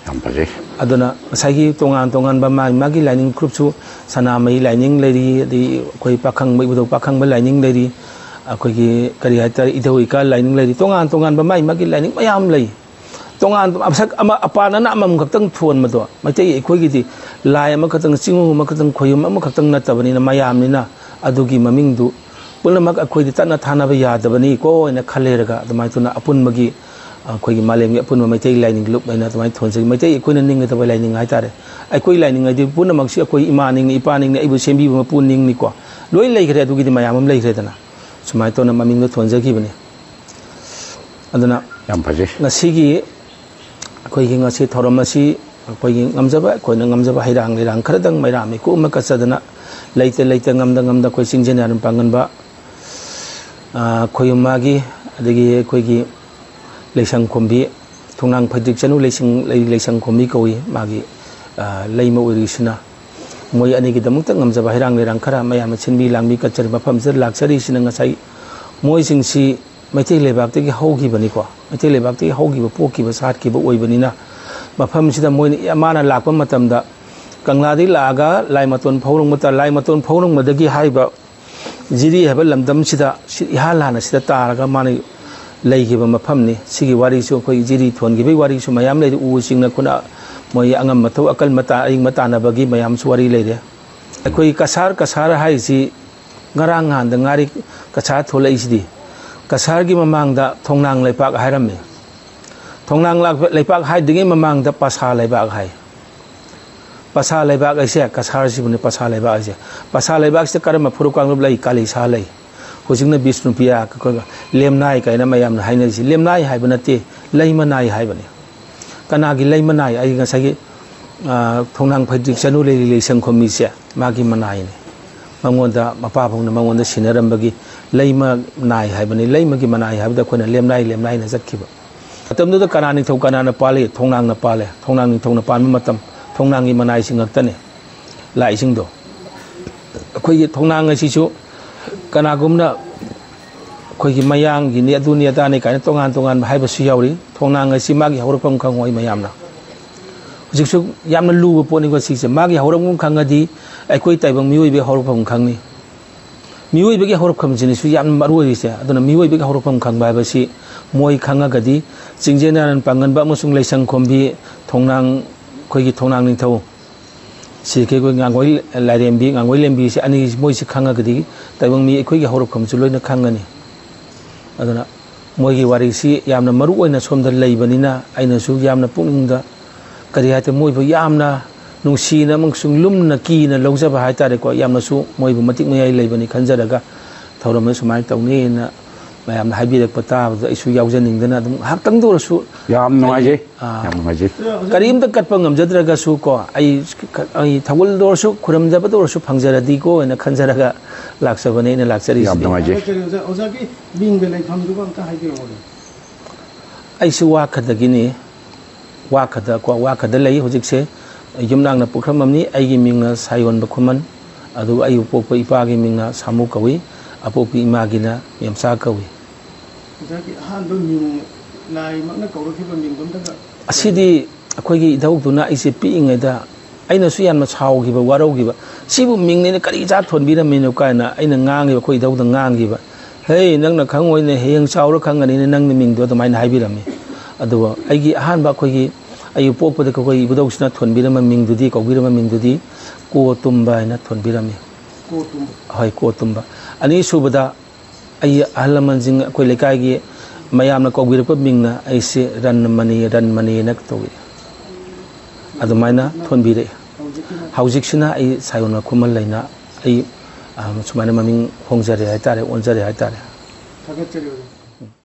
ꯌꯥꯝ ꯐꯖꯩ꯫ ꯑꯗꯨꯅ ꯉꯁꯥꯏꯒꯤ ꯇꯣꯉꯥꯟ ꯇꯣꯉꯥꯟꯕ ꯃꯥꯒꯤ ꯃꯥꯒꯤ ꯂꯥꯏꯅꯤꯡ ꯒ꯭ꯔꯨꯞꯁꯨ, ꯁꯅꯥꯃꯍꯤ ꯂꯥꯏꯅꯤꯡ ꯂꯩꯔꯤ, ꯑꯗꯩ ꯑꯩꯈꯣꯏ ꯄꯥꯈꯪꯕ, ꯏꯕꯨꯙꯧ ꯄꯥꯈꯪꯕ ꯂꯥꯏꯅꯤꯡ ꯂꯩꯔꯤ, ꯑꯩꯈꯣꯏꯒꯤ ꯀꯔꯤ ꯍꯥꯏꯇꯥꯔꯦ, ꯏꯙꯧ ꯏꯀꯥ ꯂꯥꯏꯅꯤꯡ ꯂꯩꯔꯤ, ꯇꯣꯉꯥꯟ ꯇꯣꯉꯥꯟꯕ ꯃꯥꯒꯤ ꯃꯥꯒꯤ ꯂꯥꯏꯅꯤꯡ ꯃꯌꯥꯝ ꯂꯩ꯫ ꯇꯣꯉꯥꯟ ꯃꯁꯛ ꯑꯃ, ꯑꯄꯥꯟꯅꯅ ꯑꯃꯃꯝ ꯈꯛꯇꯪ ꯊꯣꯟꯕꯗꯣ, ꯃꯩꯇꯩ ꯑꯩꯈꯣꯏꯒꯤꯗꯤ ꯂꯥꯏ ꯑꯃꯈꯛꯇꯪ, ꯆꯤꯡꯉꯨ ꯑꯃꯈꯛꯇꯪ, ꯈꯣꯌꯨꯝ ꯑꯃꯈꯛꯇꯪ ꯅꯠꯇꯕꯅꯤꯅ, ꯃꯌꯥꯝꯅꯤꯅ ꯑꯗꯨꯒꯤ ꯃꯃꯤꯡꯗꯨ ꯄꯨꯝꯅꯃꯛ ꯑꯩꯈꯣꯏꯗꯤ ꯇꯠꯅ ꯊꯥꯅꯕ ꯌꯥꯗꯕꯅꯤꯀꯣ ꯍꯥꯏꯅ ꯈꯜꯂꯦꯔꯒ, ꯑꯗꯨꯃꯥꯏꯅ ꯇꯧꯅ ꯑꯄꯨꯟꯕꯒꯤ ꯑꯩꯈꯣꯏꯒꯤ ꯃꯥꯂꯦꯝꯒꯤ ꯑꯄꯨꯟꯕ ꯃꯩꯇꯩ ꯂꯥꯏꯅꯤꯡ ꯂꯨꯞ ꯍꯥꯏꯅ ꯑꯗꯨꯃꯥꯏꯅ ꯊꯣꯟꯖꯩ꯫ ꯃꯩꯇꯩ ꯑꯩꯈꯣꯏꯅ ꯅꯤꯡꯒꯗꯕ ꯂꯥꯏꯅꯤꯡ ꯍꯥꯏꯇꯥꯔꯦ꯫ ꯑꯩꯈꯣꯏ ꯂꯥꯏꯅꯤꯡ ꯍꯥꯏꯗꯤ ꯄꯨꯝꯅꯃꯛꯁꯤ ꯑꯩꯈꯣꯏ ꯏꯃꯥꯅꯤꯡꯅꯤ, ꯏꯄꯥꯅꯤꯡꯅꯤ, ꯑꯩꯕꯨ ꯁꯦꯝꯕꯤꯕ ꯃꯄꯨꯅꯤꯡꯅꯤꯀꯣ꯫ ꯂꯣꯏ ꯂꯩꯈ꯭ꯔꯦ, ꯑꯗꯨꯒꯤꯗꯤ ꯃꯌꯥꯝ ꯑꯃ ꯂꯩꯈ꯭ꯔꯦꯗꯅ꯫ ꯁꯨꯃꯥꯏꯅ ꯇꯧꯅ ꯃꯃꯤꯡꯗꯣ ꯊꯣꯟꯖꯈꯤꯕꯅꯤ꯫ ꯑꯗꯨꯅ ꯌꯥꯝ ꯐꯖꯩ꯫ ꯉꯁꯤꯒꯤ ꯑꯩꯈꯣꯏꯒꯤ ꯉꯁꯤ ꯊꯧꯔꯝ ꯑꯁꯤ ꯑꯩꯈꯣꯏꯒꯤ ꯉꯝꯖꯕ, ꯑꯩꯈꯣꯏꯅ ꯉꯝꯖꯕ ꯍꯩꯔꯥꯡ ꯂꯩꯔꯥꯡ ꯈꯔꯗꯪ ꯃꯩꯔꯥ ꯃꯩꯀꯨꯞ ꯑꯃ ꯀꯠꯆꯗꯅ, ꯂꯩꯇ ꯂꯩꯇ ꯉꯝꯗ ꯉꯝꯗ ꯑꯩꯈꯣꯏ ꯆꯤꯡꯖꯦꯟ ꯌꯥꯔꯦꯝ ꯄꯥꯡꯒꯟꯕ, ꯑ, ꯈꯣꯌꯨꯝ ꯃꯥꯒꯤ, ꯑꯗꯒꯤ ꯑꯩꯈꯣꯏꯒꯤ ꯂꯩꯁꯪ ꯈꯣꯝꯕꯤ, ꯊꯣꯡꯅꯥꯡ ꯐꯩꯗ꯭ꯔꯤꯛ ꯆꯅꯨ ꯂꯩꯁꯪ, ꯂꯩ-, ꯂꯩꯁꯪ ꯈꯣꯝꯕꯤ ꯀꯧꯏ ꯃꯥꯒꯤ, ꯑ, ꯂꯩꯃ ꯑꯣꯏꯔꯤꯁꯤꯅ꯫ ꯃꯣꯏ ꯑꯅꯤꯒꯤꯗꯃꯛꯇ ꯉꯝꯖꯕ ꯍꯩꯔꯥꯡ ꯂꯩꯔꯥꯡ ꯈꯔ ꯃꯌꯥꯝꯅ ꯁꯤꯟꯕꯤ ꯂꯥꯡꯕꯤ ꯀꯠꯆꯔꯤ꯫ ꯃꯐꯝꯁꯤꯗ ꯂꯥꯛꯆꯔꯤꯁꯤꯅ ꯉꯁꯥꯏ ꯃꯣꯏꯁꯤꯡꯁꯤ ꯃꯩꯇꯩ ꯂꯩꯕꯥꯛꯇꯒꯤ ꯍꯧꯈꯤꯕꯅꯤꯀꯣ꯫ ꯃꯩꯇꯩ ꯂꯩꯕꯥꯛꯇꯒꯤ ꯍꯧꯈꯤꯕ, ꯄꯣꯛꯈꯤꯕ, ꯁꯥꯠꯈꯤꯕ ꯑꯣꯏꯕꯅꯤꯅ, ꯃꯐꯝꯁꯤꯗ ꯃꯣꯏꯅ, ꯃꯥꯅ ꯂꯥꯛꯄ ꯃꯇꯝꯗ ꯀꯪꯂꯥꯗꯒꯤ ꯂꯥꯛꯑꯒ ꯂꯥꯏ ꯃꯇꯣꯟ ꯐꯥꯎꯔꯝꯕ ꯇ-, ꯂꯥꯏ ꯃꯇꯣꯟ ꯐꯥꯎꯔꯝꯕꯗꯒꯤ ꯍꯥꯏꯔꯤꯕ ꯖꯤꯔꯤ ꯍꯥꯏꯕ ꯂꯝꯗꯝꯁꯤꯗ ꯁꯤ-, ꯏꯍꯥꯟ ꯍꯥꯟꯅ ꯁꯤꯗ ꯇꯥꯔꯒ ꯃꯥꯅ ꯂꯩꯈꯤꯕ ꯃꯐꯝꯅꯤ꯫ ꯁꯤꯒꯤ ꯋꯥꯔꯤꯁꯨ ꯑꯩꯈꯣꯏ ꯖꯤꯔꯤ ꯊꯣꯟꯈꯤꯕꯒꯤ ꯋꯥꯔꯤꯁꯨ ꯃꯌꯥꯝ ꯂꯩꯔꯤ꯫ ꯎꯁꯤꯡꯅ ꯈꯨꯠꯅ ꯃꯣꯏ ꯑꯉꯝꯕ ꯊꯧ ꯑꯀꯟꯕ ꯇꯥ-, ꯑꯏꯪꯕ ꯇꯥꯟꯅꯕꯒꯤ ꯃꯌꯥꯝꯁꯨ ꯋꯥꯔꯤ ꯂꯩꯔꯦ꯫ ꯑꯩꯈꯣꯏ ꯀꯁꯥꯔ, ꯀꯁꯥꯔ ꯍꯥꯏꯁꯤ ꯉꯔꯥꯡ ꯅꯍꯥꯟꯗ ꯉꯥꯔꯤ ꯀꯁꯥꯔ ꯊꯣꯛꯂꯛꯏꯁꯤꯗꯤ꯫ ꯀꯁꯥꯔꯒꯤ ꯃꯃꯥꯡꯗ ꯊꯣꯡꯅꯥꯡ ꯂꯩꯄꯥꯛ ꯍꯥꯏꯔꯝꯃꯤ꯫ ꯊꯣꯡꯅꯥꯡ ꯂꯥꯛꯄ-, ꯂꯩꯄꯥꯛ ꯍꯥꯏꯗ꯭ꯔꯤꯉꯩ ꯃꯃꯥꯡꯗ ꯄꯁꯥ ꯂꯩꯕꯥꯛ ꯍꯥꯏ꯫ ꯄꯁꯥ ꯂꯩꯕꯥꯛ ꯍꯥꯏꯁꯦ ꯀꯁꯥꯔꯁꯤꯕꯨꯅꯤ, ꯄꯁꯥ ꯂꯩꯕꯥꯛ ꯍꯥꯏꯁꯦ꯫ ꯄꯁꯥ ꯂꯩꯕꯥꯛꯁꯤꯗ ꯀꯔꯝꯕ ꯐꯨꯔꯨꯞ ꯀꯥꯡꯂꯨꯞ ꯂꯩ? ꯀꯥꯂꯤꯁꯥ ꯂꯩ꯫ ꯍꯧꯖꯤꯛꯅ ꯕꯤꯁꯅꯨꯄ꯭ꯔꯤꯌꯥ, ꯑꯩꯈꯣꯏ ꯂꯦꯝꯅꯥꯏ ꯀꯥꯏꯅ ꯃꯌꯥꯝꯅ ꯍꯥꯏꯅꯔꯤꯁꯤ꯫ ꯂꯦꯝꯅꯥꯏ ꯍꯥꯏꯕ ꯅꯠꯇꯦ, ꯂꯩꯃꯅꯥꯏ ꯍꯥꯏꯕꯅꯤ꯫ ꯀꯅꯥꯒꯤ ꯂꯩꯃꯅꯥꯏ? ꯑꯩ ꯉꯁꯥꯏꯒꯤ, ꯑ, ꯊꯣꯡꯅꯥꯡ ꯐꯩꯗ꯭ꯔꯤꯛ ꯆꯅꯨ ꯂꯩꯔꯤ ꯂꯩꯁꯪ ꯈꯣꯝꯃꯤꯁꯦ ꯃꯥꯒꯤ ꯃꯅꯥꯏꯅꯤ꯫ ꯃꯉꯣꯟꯗ ꯃꯄꯥꯕꯨꯡꯅ ꯃꯉꯣꯟꯗ ꯁꯤꯟꯅꯔꯝꯕꯒꯤ ꯂꯩꯃ ꯅꯥꯏ ꯍꯥꯏꯕꯅꯤ꯫ ꯂꯩꯃꯒꯤ ꯃꯅꯥꯏ ꯍꯥꯏꯕꯗ ꯑꯩꯈꯣꯏꯅ ꯂꯦꯝꯅꯥꯏ, ꯂꯦꯝꯅꯥꯏꯅ ꯆꯠꯈꯤꯕ꯫ ꯃꯇꯝꯗꯨꯗ ꯀꯅꯥ ꯅꯤꯡꯊꯧ ꯀꯅꯥꯅ ꯄꯥꯜꯂꯤ? ꯊꯣꯡꯅꯥꯡꯅ ꯄꯥꯜꯂꯦ꯫ ꯊꯣꯡꯅꯥꯡ ꯅꯤꯡꯊꯧꯅ ꯄꯥꯟꯕ ꯃꯇꯝ, ꯊꯣꯡꯅꯥꯡꯒꯤ ꯃꯅꯥꯏꯁꯤꯡ ꯉꯥꯛꯇꯅꯦ ꯂꯥꯛꯏꯁꯤꯡꯗꯣ꯫ ꯑꯩꯈꯣꯏꯒꯤ ꯊꯣꯡꯅꯥꯡ ꯑꯁꯤꯁꯨ ꯀꯅꯥꯒꯨꯝꯅ ꯑꯩꯈꯣꯏꯒꯤ ꯃꯌꯥꯡꯒꯤꯅꯤ, ꯑꯗꯨꯅꯤ ꯑꯗꯥꯅꯤ ꯀꯥꯏꯅ ꯇꯣꯉꯥꯟ ꯇꯣꯉꯥꯟꯕ ꯍꯥꯏꯕꯁꯨ ꯌꯥꯎꯔꯤ꯫ ꯊꯣꯡꯅꯥꯡ ꯑꯁꯤ ꯃꯥꯒꯤ ꯍꯧꯔꯛꯐꯝ ꯈꯪꯉꯣꯏ ꯃꯌꯥꯝꯅ꯫ ꯍꯧꯖꯤꯛꯁꯨ ꯌꯥꯝꯅ ꯂꯨꯕ ꯄꯣꯠꯅꯤꯀꯣ ꯁꯤꯁꯦ꯫ ꯃꯥꯒꯤ ꯍꯧꯔꯛꯐꯝ ꯈꯪꯉꯗꯤ ꯑꯩꯈꯣꯏ ꯇꯥꯏꯕꯪ ꯃꯤꯑꯣꯏꯕꯒꯤ ꯍꯧꯔꯛꯐꯝ ꯈꯪꯅꯤ꯫ ꯃꯤꯑꯣꯏꯕꯒꯤ ꯍꯧꯔꯛꯐꯝꯁꯤꯅꯤꯁꯨ ꯌꯥꯝꯅ ꯃꯔꯨ ꯑꯣꯏꯔꯤꯁꯦ꯫ ꯑꯗꯨꯅ ꯃꯤꯑꯣꯏꯕꯒꯤ ꯍꯧꯔꯛꯐꯝ ꯈꯪꯕ ꯍꯥꯏꯕꯁꯤ ꯃꯣꯏ ꯈꯪꯉꯒꯗꯤ ꯆꯤꯡꯖꯦ ꯅꯥꯔꯟ ꯄꯥꯡꯒꯟꯕ ꯑꯃꯁꯨꯡ ꯂꯩꯁꯪ ꯈꯣꯝꯕꯤ, ꯊꯣꯡꯅꯥꯡ, ꯑꯩꯈꯣꯏꯒꯤ ꯊꯣꯡꯅꯥꯡ ꯅꯤꯡꯊꯧ, ꯁꯤ ꯑꯩꯈꯣꯏ ꯉꯥꯡꯒꯣꯏ ꯂꯥꯏꯔꯦꯝꯕꯤ, ꯉꯥꯡꯒꯣꯏ ꯂꯦꯝꯕꯤꯁꯦ ꯑꯅꯤ, ꯃꯣꯏꯁꯤ ꯈꯪꯉꯒꯗꯤ ꯇꯥꯏꯕꯪ ꯃꯤ ꯑꯩꯈꯣꯏꯒꯤ ꯍꯧꯔꯛꯐꯝꯁꯨ ꯂꯣꯏꯅ ꯈꯪꯒꯅꯤ꯫ ꯑꯗꯨꯅ ꯃꯣꯏꯒꯤ ꯋꯥꯔꯤꯁꯤ ꯌꯥꯝꯅ ꯃꯔꯨ ꯑꯣꯏꯅ ꯁꯣꯝꯗ ꯂꯩꯕꯅꯤꯅ ꯑꯩꯅꯁꯨ ꯌꯥꯝꯅ ꯄꯨꯛꯅꯤꯡꯗ ꯀꯔꯤ ꯍꯥꯏꯇꯥꯔꯦ, ꯃꯣꯏꯕꯨ ꯌꯥꯝꯅ ꯅꯨꯡꯁꯤꯅ ꯑꯃꯁꯨꯡ ꯂꯨꯝꯅ ꯀꯤꯅ ꯂꯧꯖꯕ ꯍꯥꯏꯇꯥꯔꯦꯀꯣ꯫ ꯌꯥꯝꯅꯁꯨ ꯃꯣꯏꯕꯨ ꯃꯇꯤꯛ ꯃꯌꯥꯏ ꯂꯩꯕꯅꯤ ꯈꯟꯖꯔꯒ ꯊꯧꯔꯝ ꯑꯁꯤ ꯁꯨꯃꯥꯏꯅ ꯇꯧꯅꯤꯅ ꯃꯌꯥꯝꯅ ꯍꯥꯏꯕꯤꯔꯛꯄ ꯇꯥꯕꯗ ꯑꯩꯁꯨ ꯌꯥꯎꯖꯅꯤꯡꯗꯅ ꯑꯗꯨꯝ ꯉꯥꯏꯍꯥꯛꯇꯪꯗ ꯑꯣꯏꯔꯁꯨ ꯌꯥꯝ ꯅꯨꯡꯉꯥꯏꯖꯩ꯫ ꯑꯥ, ꯌꯥꯝ ꯅꯨꯡꯉꯥꯏꯖꯩ꯫ ꯀꯔꯤꯝꯇ ꯀꯠꯄ ꯉꯝꯖꯗ꯭ꯔꯒꯁꯨ ꯀꯣ, ꯑꯩ, ꯑꯩ ꯊꯧꯒꯜꯗ ꯑꯣꯏꯔꯁꯨ, ꯈꯨꯔꯨꯝꯖꯕꯗ ꯑꯣꯏꯔꯁꯨ ꯐꯪꯖꯔꯗꯤꯀꯣ ꯍꯥꯏꯅ ꯈꯟꯖꯔꯒ ꯂꯥꯛꯆꯕꯅꯦ ꯑꯩꯅ ꯂꯥꯛꯆꯔꯤꯁꯤꯗꯤ꯫ ꯌꯥꯝ ꯅꯨꯡꯉꯥꯏꯖꯩ꯫ ꯀꯔꯤ ꯑꯣꯖꯥ, ꯑꯣꯖꯥꯒꯤ ꯃꯤꯡꯒ ꯂꯩꯐꯝꯗꯨꯒ ꯑꯝꯇ ꯍꯥꯏꯕꯤꯔꯛꯑꯣꯅꯦ꯫ ꯑꯩꯁꯨ ꯋꯥꯈꯗꯒꯤꯅꯤ꯫ ꯋꯥꯈꯗ ꯀꯣ, ꯋꯥꯈꯗ ꯂꯩ ꯍꯧꯖꯤꯛꯁꯦ꯫ ꯌꯨꯝꯅꯥꯛꯅ ꯄꯨꯈ꯭ꯔꯝꯕꯝꯅꯤ꯫ ꯑꯩꯒꯤ ꯃꯤꯡꯅ ꯁꯥꯌꯣꯟꯕ ꯈꯨꯃꯟ꯫ ꯑꯗꯨꯒ ꯑꯩꯕꯨ ꯄꯣꯛꯄ ꯏꯄꯥꯒꯤ ꯃꯤꯡꯅ ꯁꯥꯃꯨ ꯀꯧꯏ꯫ ꯑꯄꯣꯛꯄꯤ ꯏꯃꯥꯒꯤꯅ ꯃꯦꯝꯆꯥ ꯀꯧꯏ꯫ ꯑꯣꯖꯥꯒꯤ ꯑꯍꯥꯟꯕ ꯃꯤꯡ, ꯂꯥꯏꯃꯛꯅ ꯀꯧꯔꯛꯈꯤꯕ ꯃꯤꯡꯗꯣ ꯑꯝꯇꯒ ꯑꯁꯤꯗꯤ ꯑꯩꯈꯣꯏꯒꯤ ꯏꯙꯧꯗꯨꯅ ꯑꯩꯁꯦ ꯄꯤꯛꯏꯉꯩꯗ ꯑꯩꯅꯁꯨ ꯌꯥꯝꯅ ꯁꯥꯎꯈꯤꯕ, ꯋꯥꯔꯧꯈꯤꯕ꯫ "ꯁꯤꯕꯨ ꯃꯤꯡꯅꯦꯅ ꯀꯔꯤ ꯏꯆꯥ ꯊꯣꯟꯕꯤꯔꯝꯃꯤꯅꯣ?" ꯀꯥꯏꯅ ꯑꯩꯅ ꯉꯥꯡꯉꯤꯕ, ꯑꯩꯈꯣꯏ ꯏꯙꯧꯗ ꯉꯥꯡꯈꯤꯕ꯫ "ꯍꯦ, ꯅꯪꯅ ꯈꯪꯉꯣꯏꯅꯦ, ꯍꯌꯦꯡ ꯆꯥꯎꯔ ꯈꯪꯒꯅꯤꯅꯦ ꯅꯪꯅ ꯃꯤꯡꯗꯣ", ꯑꯗꯨꯃꯥꯏꯅ ꯍꯥꯏꯕꯤꯔꯝꯃꯤ꯫ ꯑꯗꯨꯒ ꯑꯩꯒꯤ ꯑꯍꯥꯟꯕ ꯑꯩꯈꯣꯏꯒꯤ, ꯑꯩ ꯄꯣꯛꯄꯗ ꯑꯩꯈꯣꯏ ꯏꯕꯨꯙꯧꯁꯤꯅ ꯊꯣꯟꯕꯤꯔꯝꯕ ꯃꯤꯡꯗꯨꯗꯤ, ꯀꯧꯕꯤꯔꯝꯕ ꯃꯤꯡꯗꯨꯗꯤ ꯀꯣ ꯇꯨꯝꯕ ꯍꯥꯏꯅ ꯊꯣꯟꯕꯤꯔꯝꯃꯤ꯫ ꯀꯣ ꯇꯨꯝꯕ꯫ ꯍꯣꯏ, ꯀꯣ ꯇꯨꯝꯕ꯫ ꯑꯅꯤꯁꯨꯕꯗ ꯑꯩ ꯑꯍꯜ ꯂꯃꯟꯁꯤꯡ, ꯑꯩꯈꯣꯏ ꯂꯩꯀꯥꯏꯒꯤ ꯃꯌꯥꯝꯅ ꯀꯧꯕꯤꯔꯛꯄ ꯃꯤꯡꯅ ꯑꯩꯁꯦ ꯔꯟꯃꯅꯤ, ꯔꯟꯃꯅꯤꯅ ꯀꯧꯏ꯫ ꯑꯗꯨꯃꯥꯏꯅ ꯊꯣꯟꯕꯤꯔꯛꯏ꯫ ꯍꯧꯖꯤꯛꯁꯤꯅ ꯑꯩ ꯁꯥꯌꯣꯟ ꯈꯨꯃꯟ ꯂꯩꯅ ꯑꯩ, ꯑ, ꯁꯨꯃꯥꯏꯅ ꯃꯃꯤꯡ ꯍꯣꯡꯖꯔꯦ ꯍꯥꯏꯇꯥꯔꯦ, ꯑꯣꯟꯖꯔꯦ ꯍꯥꯏꯇꯥꯔꯦ꯫ ꯊꯥꯒꯠꯆꯔꯤ ꯑꯣꯖꯥ꯫